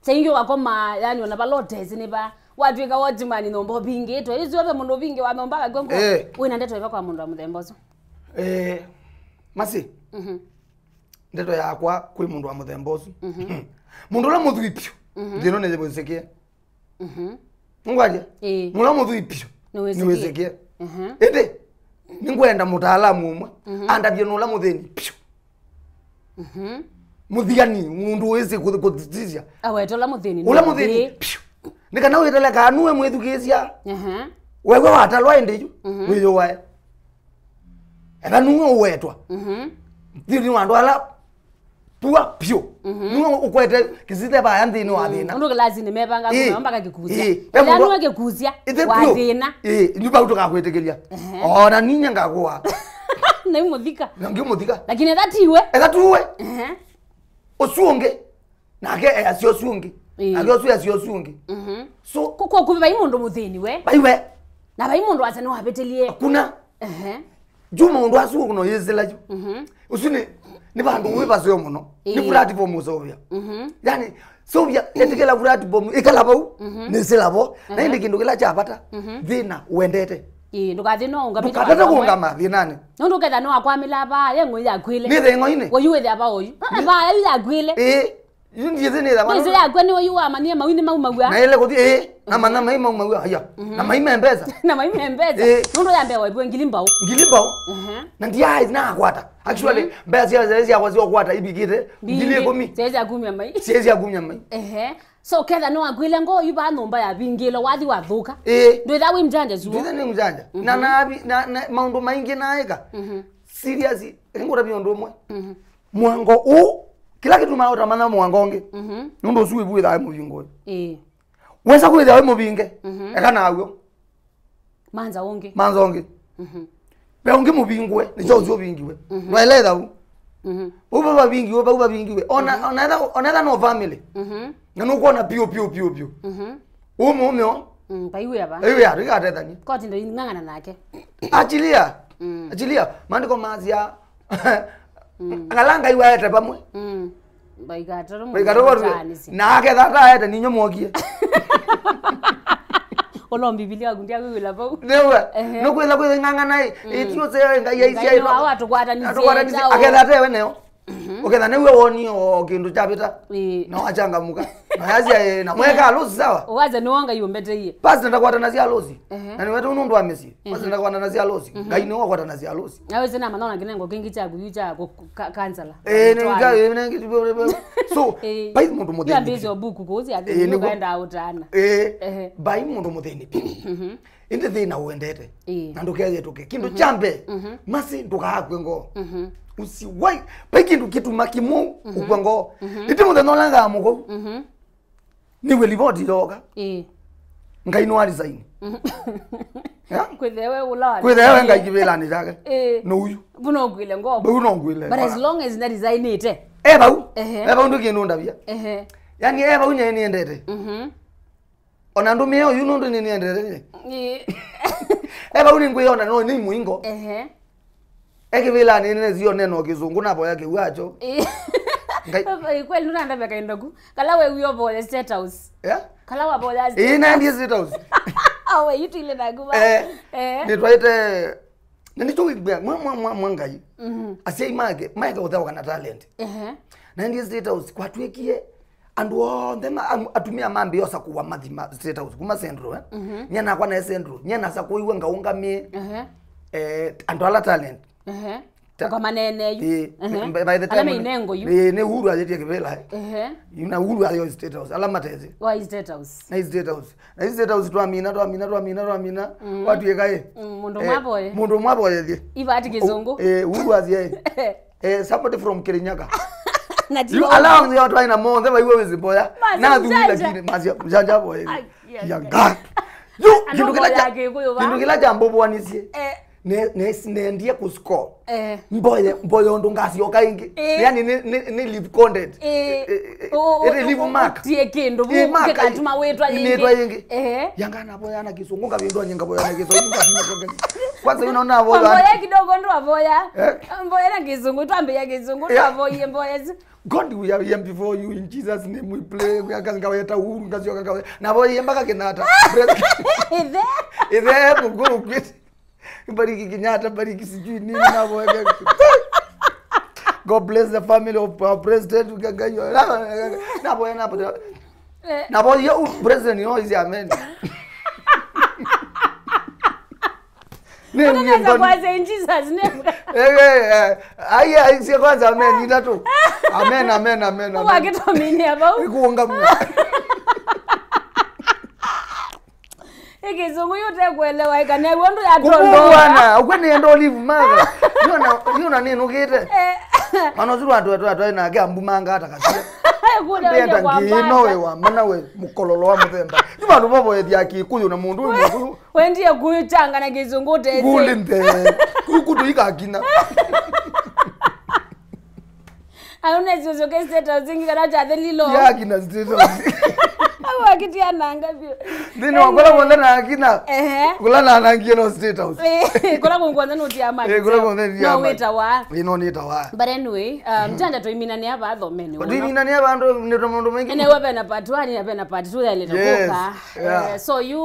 Saingĩ wakoma, yani, ona vala ũtesĩ nĩ va, watwĩka watchman nyũmba ũvingĩtwe. Ĩsu ve mũndũ ũvingĩwa nyũmba akakw'a ngoo. Eh. Wĩna ndeto ĩva kwa mũndũ wa mũthemba ũsu? Eh, masi. Mhm. Ndeto yakwa kwĩ mũndũ wa mũthemba ũsu. Mhm. Mũndũ ũla mũthwii piũ. Mhm. Thĩno nĩ wĩsĩkĩe. Mhm. Ngwalya? Ĩĩ. Mũla mũthwii piũ. Nĩwĩsĩkĩe. Nĩwĩsĩkĩe. Mhm. Ĩndĩ, nĩngwenda mũtaalamu ũmwe, mhm, andavye nũla mũthĩni piũ. Mhm. Mũthiani, mũndũ wĩsĩ kũ-, kũthithisya. Awete ũla mũthĩni. Ũla mũthĩni piũ. Nĩ kana wĩtele kana nue mwĩthukĩĩsya. Aha. Wewe watalwa ĩndĩ yu, mhm, wĩyũwae. Ethĩwa nue ũwetwa. Mhm. Nthĩnĩ wa andũ ala pua piũ. Mhm. Nue ũkwete kĩsithe vaya nthĩnĩ wa, mm, thĩna. Ũndũ kĩlasinĩ mevanga, ĩĩ, kuma mpaka kĩkusya. Ĩĩ. Ethĩwa nue kĩkusya, ĩthe wa piũ, thĩna. Ĩĩ, nĩ vau tũkakwĩtĩkĩlya. Ehe. Ona ninya ngakũa. Na imũthika. Na ngĩmũthika. Lakini ethĩwa tiwe. Ethĩwa tiwe. Ehe. Ũsu ũngĩ. Nake easya ũsu ũngĩ. Ĩĩ. Nake ũsu easya ũsu ũngĩ. Mhm. So, kũkũ kũvĩ vai mũndũ mũthĩni we. Vai we. Na vai mũndũ wasya nĩwavĩtĩlie. Hakuna. Ehe. Yu maũndũ asu no yĩsĩla yu. Mhm. Ũsu nĩ, nĩ vandũ wĩ vaseo mũno. Nĩ, ĩĩ, platform ũseũvya. Mhm. Yani, seũvya, ĩtĩkĩla platform ĩkala vau, mhm, nĩsĩla vo. Na, aha, ĩndĩ kĩndũ kĩla kya vata, mhm, thĩna wendete. Ĩĩ, ndũkathĩna ũngama. Ndũkatate kũngama thĩnanĩ. Nũndũ ũketha nĩwakwamĩla vaa, ye ng'oi yakwĩle. Nĩ thĩ ng'oinĩ. Oyu wĩthĩa vaa oyu. Ah, vaa yu yakwĩle. Ĩĩ. Yu ndiĩsĩ nĩ thama. Nĩsĩ yakwa nĩ oyu wamanyie mau nĩ maumaw'a. Na ile kũthi, ĩĩ, na mana mai maumaw'a, aya. Mhm. Na mai me mbesa. Na mai me mbesa. Ĩĩ. Nũndũ ya mbee waivwe ngili mbao. Ngili mbao. Mhm. Na ndiaĩ nakwata. Actually, mhm, mbesa cia, cia, cia, cia kwata ibikite ngili ikũmi. Siwezi akumia mai. Siwezi akumia mai. Ehe. So, ketha nĩ wakwĩle ngoo yu vaa nyũmba yavingĩle, wathi wathũka. Ĩĩ. Ndwĩtha wĩ mjanja suo. Ndwĩtha nĩ mjanja. Mhm. Na, na, na, na maũndũ maingĩ naĩka. Mhm. Serious, ngũtavya ũndũ ũmwe. Mhm. Mũango ũũ, kĩla kĩtumaa ũtamanya mũango ũngĩ. Mhm. Nũndũ ũsu wĩvu wĩthaa wĩ mũvingo ũyũ. Ĩĩ. Wesa kwĩthĩa wĩ mũvinge, mhm, eka naw'o. Manza ũngĩ. Manza ũngĩ. Mhm. Ve ũngĩ mũvingũe, nĩkyo ũsu ũvingiwe. Mhm. Ndwaelewa vau? Mhm. Vau vavingiwe, vau vavingiwe. Ona, mhm, ona etha, ona etha no family. Mhm. Na nũkwona piũ, piũ, piũ, piũ. Mhm. Ũmwe, ũmwe o. Mm, vaiwĩa va. Vaiwĩa, tũikatethanie. Koti ndo ing'ang'ana nake. Achilia. Mm. Achilia. Maandĩko masya, mm, ala Ngai waete vamwe. Mm. Vaikatoro mũndũ atanĩsye. Na aketha ataete ninyo mwokie. Polo Mbivilia yaku ndyakwĩw'ĩla vau. Nĩwe. Ehe. Nũkwĩtha kwĩthing'ang'ana ĩ, ĩtiũseo ĩ, Ngai aisyaĩtwa. Ngai nĩwe watũkwatanĩsye. Atũkwatanĩsye, aketha atewe neo. Ũketha nĩwe wonie o kĩndũ kyavĩta. Ĩĩ. Na wachangamũka. Na yasya, ĩĩ, na mweka harusi sawa. Ũwasya nĩwe Ngai ũmbeteie. Pastor ndakwatanasya harusi. Ehe. Na nĩwete nũndũ wa mĩsyĩ. Pastor ndakwatanasya harusi. Ngai nĩwe wakwatanasya harusi. Na wĩsĩ na manona kĩnengo kĩngĩ kyaku yu kya kũ-, ka-, kansala. Eh, nĩ ka-, eh, nĩ ki-, so, eh, bai mũndũ mũthĩni. Yambĩsyo buku kũu sya thĩ, eh, nĩguo ũkaenda ũtana. Eh, ehe, bai mũndũ mũthĩni. Mhm. Ĩndĩ thĩna ũendete. Eh. Na ndũkeyĩtũke. Kĩndũ kya mbee, masi ndũkaakwe ngoo. Mhm. Usiwai, bai kĩndũ kĩtuma kĩmũ ũkwe ngoo. Mhm. Ĩndĩ mũthenya ũla ngamũkau. Mhm. Nĩw'e livoti yooka. Ĩĩ. Ngai nĩwa resign. Mhm. Yeah? Kwĩthewe ũla wa kwĩthewe Ngai kĩvĩlanĩ kyake. Ĩĩ. Nĩ ũyu. Vau no ngwĩle ngoo. Vau no ngwĩle. But as long as ndaresignĩte. E vau. Ehe. E vau ndũ kĩndũ ndavya. Ehe. Yani e vau nye nĩendete. Mhm. Ona ndũmĩe ũyu nũndũ nĩnĩendete. Ĩĩ. E vau nĩngwĩona no nĩ mũingo. Ehe. Ekĩvĩla nĩnene sio neno kĩsũngũ navoya kĩw'ũ acho. Ĩĩ. Ngai. Kweli nũnandavya kaindaku. Kala we wio voya State House. Yeah? Kala wavoya State House. Ĩĩ, naendie State House. Awe, yu tuile naku va. Eh, eh, nĩtwaĩte, na nĩtũwĩkwĩa mwa, mwa, mwa, mwa Ngai. Mhm. Asyai make, make ũthewa kana talent. Ehe. Naendie State House, kwatwĩkie andũ onthe ma-, am-, atumĩa mambĩĩa ũsakũwa mathi ma State House kuma Central, eh? Mhm. Nyie nakwa naĩ Central, nyie nasakũiwe ngaũngamĩe, ehe, eh, andũ ala talent. Ehe. Ta-, ũkamaneenea yu. Ĩĩ, ehe, by, by the time, ala meinengo yu. Ĩĩ, nĩ Uhuru ayĩtie kĩvĩla, eh? Ehe. Yu na Uhuru ayo State House, ala matesĩ. Wa State House. Na State House. Na State House twamina, twamina, twamina, twamina. Mm. Watwĩka, eh? Mm, mũndũ, eh, mwavoye. Mũndũ mwavoyethie. Ivati kĩsũngũ. Eh, Uhuru asie, eh? Eh, somebody from Kirinyaga. Na you allow the other ina monthe vaiwe wĩsĩ mboya. Masi na thuri mjanja. Lakini masi mjanja boy. Ai, ya, ya, ya. God. You, andũ kĩndũ kĩla kya, kĩndũ kĩla kya mbũbũanisye. Eh. Ne, ne, nendie ku score. Eh. Mboye, mboye ũndũ ngasyoka ĩngĩ. Eh. Yani ni, ni, ni live content. Eh. Eh, eh, eh, o-, o-, ĩrĩ live o-, mark. Tie kĩndũ, eh, mark, kĩkatuma wĩtwa ĩngĩ. Nĩtwa ĩngĩ. Eh. Yanga na boya na kĩsũngũ, ngavĩndwa nyinga boya na kĩsũngũ, ngavĩndwa. Kwanza yu naona avoya. Wavoya kidogo ndo avoya. Eh? Mboya na kĩsũngũ, twambĩĩa kĩsũngũ, yeah, twavoie mboya isu. God, we are here before you in Jesus' name we pray. We are ngaweta Uhuru, ngazioka ngaweta. Na avoye mpaka Kenyatta. Ithe. Ithe, Mungu ukwiti. Bariki Kenyatta, bariki sijui nini, na avoye. God bless the family of our president. Na avoye na avoye. Eh. Na avoye u president, you know, is amen. Nĩ unaweza kuanza in Jesus' name. Eh, eh, eh. Ai, ai, sie kwanza amen, itatu. Amen, amen, amen, amen. Wakĩtũminia vau. Ikuungamia. Ĩ kĩsũngũ yu ũtekuelewa, ĩkanĩa w'o ndũ ya tondũ. Kumbuana, ukwe nĩ endo live mother. Niona, niona nĩ nukite. Eh. Mano zuru atu atu atu na kia mbumanga hata kasia. Kule ndio kwa mbanga. Ngino we wa mana we mukololo wa muthemba. Ni vandu vavoethia Kikuyu na mundu ũyũ mũkũyũ. Wendie kuyu changa na kĩsũngũ tese. Nguli nthe. Kuyu kutu ikakina. Auna sio sio ke State House ĩngĩ kana cha the lilo. Ya kina State House. Au akitia nanga bio. Ndio wakora wanda na akina. Ehe. Kula na nangie no State House. Eh, kula kwanza no tia maki. Eh, kula kwanza tia maki. No weta wa. Ino nita wa. But anyway, um, mjanja tũiminanĩa vaa thomeni. Tũiminanĩa vaa nĩ tondũ maũndũ maingĩ. Ene we vena part one na vena part two ya leta. Yes, kũka. Yeah. Eh, so you,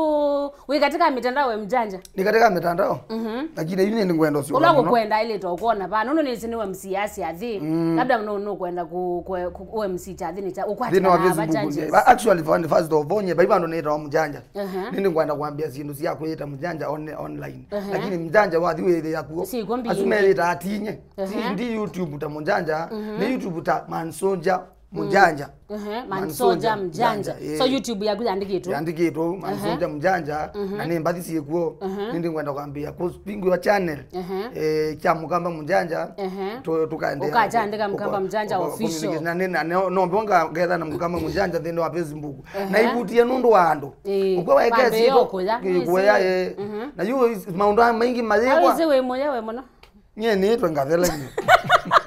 wĩ katika mitandao we mjanja? Nĩ katika mitandao. Mhm. Lakini yu nĩ ngwenda ũcio. Ũla mũno ũkwenda ileta ũkona vaa. Nono nĩ sini we M C ya syathi. Mm. Labda no no kwenda ku, ku, ku, ku M C syathi nĩ cha. Ũkwatĩkana na Facebook. Actually, first of all, nye bai vandu nĩ tawa mjanja. Aha. Nĩ ngwenda kwambia sindu cia kwĩta mjanja on, online. Aha. Lakini mjanja wathi wĩthĩa kuo. Si kwambia. Asu meyĩta atinye. Aha. Ndi YouTube ta mjanja, mhm, ni YouTube ta Mansoja Mjanja. Mhm, Mansoja Mjanja. Eh. So YouTube yaku yandikitwe? Yandikitwe Mansoja Mjanja, mhm, na nĩ mbathi syĩkuo. Mhm. Nĩ ndi ngwenda kwambia ku bingwa channel, mhm, eh, kya Mukamba Mjanja. Mhm. Tu-, tukaendelea. Ukachandika Mukamba Mjanja official. Na nĩ na no mbonga ngetha na Mukamba Mjanja thĩnĩ wa Facebook. Mhm. Na ivutie nũndũ wa andũ. Eh, ukwe wekesi to kuya. Kuya, eh. Mhm. Na yu maũndũ aya maingĩ mayĩkwa. Awe we moya we mono. Nyie nĩtwe ngathela nyie.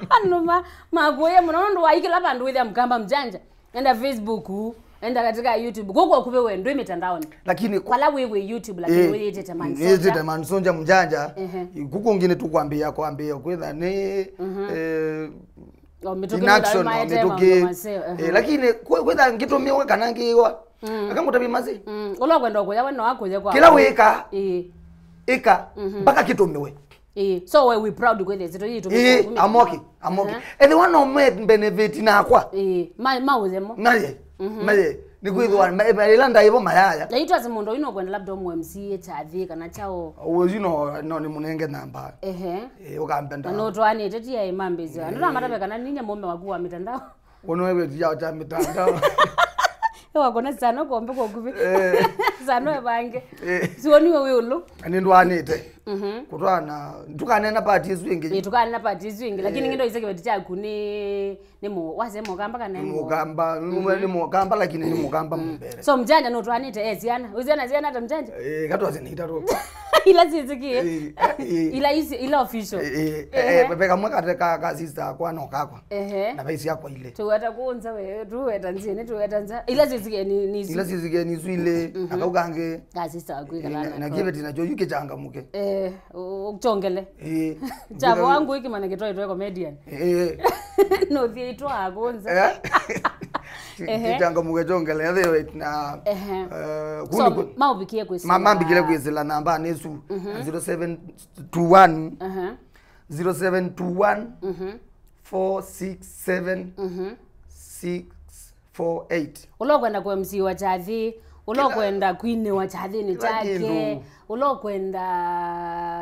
Andũ ma-, makũya mũno, nũndũ wa kĩla vandũ wĩthĩa Mukamba Mjanja. Enda Facebook, enda katika YouTube. Kũkũ kũve we ndwĩ mitandaoni. Lakini ku-, vala wĩ wĩ YouTube, lakini, eh, wĩyĩtĩte Mansoja. Nĩyĩtĩte Mansoja Mjanja. Ehe. Kũkũ ngĩ nĩtũkwambĩĩa, kwambĩĩa kwĩtha nĩ, mhm, eh, o mĩtũkĩ in action, maete o mĩtũkĩ. Maũndũ maseo, eh, ehe, lakini kwĩ-, kwĩtha ngĩtũmĩwa kana ngĩwa. Mm. Aka ngũtavye Masi. Mm. Ũla ũkwenda ũkũya we no akũye kwa. Kĩla wĩka, ĩĩ, ĩka, mhm, mpaka kĩtũmĩwe. Ĩĩ. So we we proud kwĩthĩa ĩsyĩtwa yĩtũmĩka. Ĩĩ, I'm okay, I'm okay. Aha. Ethĩwa no me benefit nakwa. Ĩĩ. Ma, maũye mo. Naye. Mhm. Naye. Nĩkwĩthĩwa, mhm, ma, ma, ĩla ndaĩvo mayaya. Na itwasi mũndũ ũyũ nũkwenda labda ũmũ M C A kyathĩ kana kyaũ. Ũyu no, no nĩmũnenge namba. Ehe. Ĩĩ, ũkampenda. Na nũtwaanĩte ti aĩ mambĩsya. Ĩĩ. Ndũnamatavya kana ninya mũme waku wa mitandao. Ũno wewe ya cha mitandao. Ewa kona sana kombe kwa kuvi. Eh. Sana evange. Eh. Sioni wewe ulo. Nĩndwaanĩte. Mhm. Kũtwana, tukanena party ĩsu ĩngĩ. Ĩĩ, tukanena party ĩsu ĩngĩ, lakini, eh, ngĩndo ise kĩveti kyaku nĩ, nĩ mũ-, wase mũkamba kana nĩ mũ-, mũkamba, mm, nĩ mũkamba, lakini nĩ mũkamba, mm, mũmbere. So, mjanja nũtwaanĩte, eh, siana. Usiana siana ta mjanja? Eh, katwase nĩ itatu. Ila sisikie. Eh, eh. Ila isi, ila official. Eh, eh, eh, eh, eh, ve kamwe kate ka, ka sister akwa no kakwa. Ehe. Na vaisi akwa ile. Tuweta kunza we, tuweta nzini, tuweta nza. Ila sisikie ni, ni isu. Ila sisikie ni isu ile, mhm, na kau kangĩ. Ka sister waku, eh, ikalana na, na ko. Kĩveti nakyo yu kĩchangamũke. Eh, u-, uchongele. Eh. Chavo wangu iki mana kitoe toe comedian. Eh. No thie itwa kunza. Eh. Ehe. Kĩchangamũke chongele, ya the right na, ehe, eh, so, kuni kun-, mauvikie kwĩsĩla. Ma-, mambikie kwĩsĩla namba nĩsu. Mhm. Zero seven two one. Aha. Zero seven two one, mhm, four six seven, mhm, six four eight. Ũla ũkwenda kũ M C wa kyathĩ, ũla, kĩla, ũkwenda kwinĩwa kyathĩnĩ, kĩla kyake, kĩndũ. Ũla ũkwenda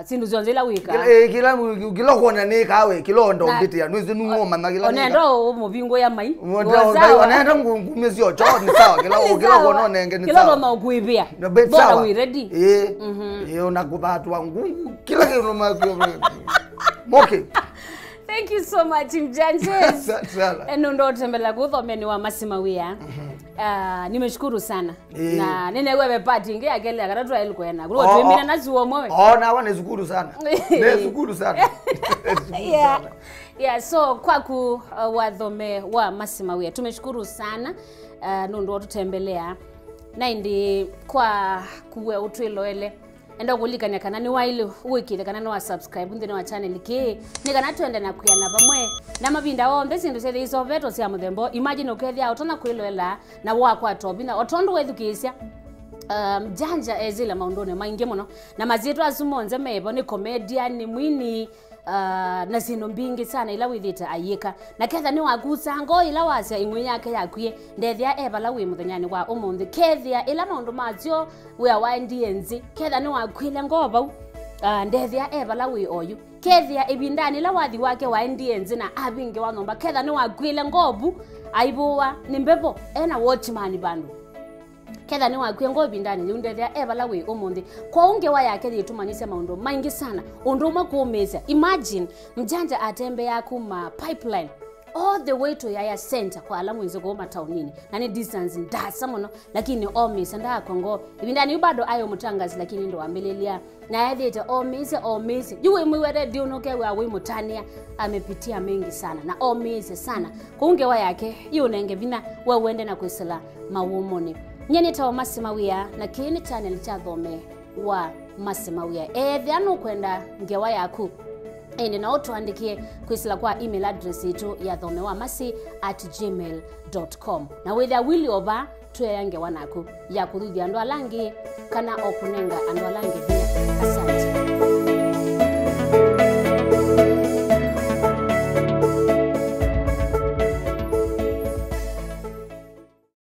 syĩndũ syonthe ila wĩkaa. Kĩla, eh, kĩla, kĩla ũkwona nĩkaa we, kĩla ũkwenda ũmbĩtĩa, nĩsĩ nũũmanya kĩla nĩkaa. Onaenda ũmũvingũya mai. Onaenda ngumĩsyo cho, nĩ sawa, kĩla, kĩla ũkwona ũnenge, nĩ sawa. Kĩla ũkwona ũkwĩvĩa. Bora wĩ ready. Ĩĩ. Mhm. Ĩĩ, ona kũvatwa ngu, kĩla kĩndũ ma-, moke. Thank you so much, Mjanjes. Asante sana. Eh, nũndũ ũtembela kũthomeni wa Masi Mawĩa. Mhm. Ah, nimeshukuru sana. Eh. Na nene wewe party ingi ya kele akata twa elko ena. Kuro, oh, twimina, oh, na zuo mwe. Oh, na wana shukuru sana. Nashukuru sana. Nashukuru, yeah, sana. Yeah, so kwaku, uh, wathome wa Masi Mawĩa. Tumeshukuru sana, uh, nũndũ ũtũtembelea. Na indi kwa kuwe ũtwĩloele. Enda kũlikanya kana nĩwaĩle wĩkĩĩthya kana nĩwa subscribe nthĩnĩ wa channel kĩĩ, nĩ kana twende na kwĩana vamwe na mavinda onthe syĩndũ syĩthĩwa isovetwe sya mũthemba ũũ. Imagine ũkethĩa ũtonya kwĩloela na wakwatwa vinya, o tondũ wethukĩĩsya, um, Janja esĩla maũndũnĩ maingĩ mũno, na masyĩtwa asu monthe mevo, nĩ comedian, nĩ mwini, uh, na syĩndũ mbingĩ sana ila wĩthĩte ayĩka. Na ketha nĩwakusa ngoo ĩla wasya ĩng'ũĩ yake yakwie, ndethĩa e vala wĩ mũthenyanĩ wa ũmũnthĩ. Kethĩa ĩla maũndũ masyo wĩa waendie nzĩ, ketha nĩwakw'ĩle ngoo vau, ah, ndethĩa e vala wĩ oyu. Kethĩa ĩvindanĩ ĩla wathi wake waendie nzĩ na avingĩwa nyũmba, ketha nĩwakw'ĩle ngoo vu, aivũwa nĩ mbevo, ena watchman vandũ. Ketha nĩwakwie ngoo ĩvindanĩ yĩu, ndethĩa e vala wĩ ũmũnthĩ. Kwoou ngewa yake yĩtũmanyĩsya maũndũ maingĩ sana, ũndũ ũmwe kũũmĩĩsya. Imagine, Mjanja atembeaa kuma Pipeline all the way to Yaya Center kwa ala mwĩsĩ kũu mataũninĩ, na nĩ distance ndaasa mũno, lakini omĩĩsya, ndaakwa ngoo. Ĩvindanĩ yĩu bado aĩ o mũtangaasi, lakini ĩndĩ wambĩlĩlya na ethĩĩte omĩĩsya, omĩĩsya. Yu wĩmwĩw'a redio nũkew'a wĩmũtanĩa, amepitia mengi sana, na omĩĩsya sana. Kũu ngewa yake yĩũnenge vinya we ũende na kwĩsĩla mawũmũnĩ. Nyie nĩtawa Masi Mawĩa, na kĩĩ nĩ channel kya Thome wa Masi Mawĩa. Ethĩa nũkwenda ngewa yaku, ĩndĩ no ũtũandĩkĩe kwĩsĩla kwa email address yitũ ya thome wa masi at gmail dot com. Na wĩthĩa wili o vaa, twĩea ngewa naku ya kũthuthya andũ ala angĩ kana o kũnenga andũ ala angĩ vinya. Asante.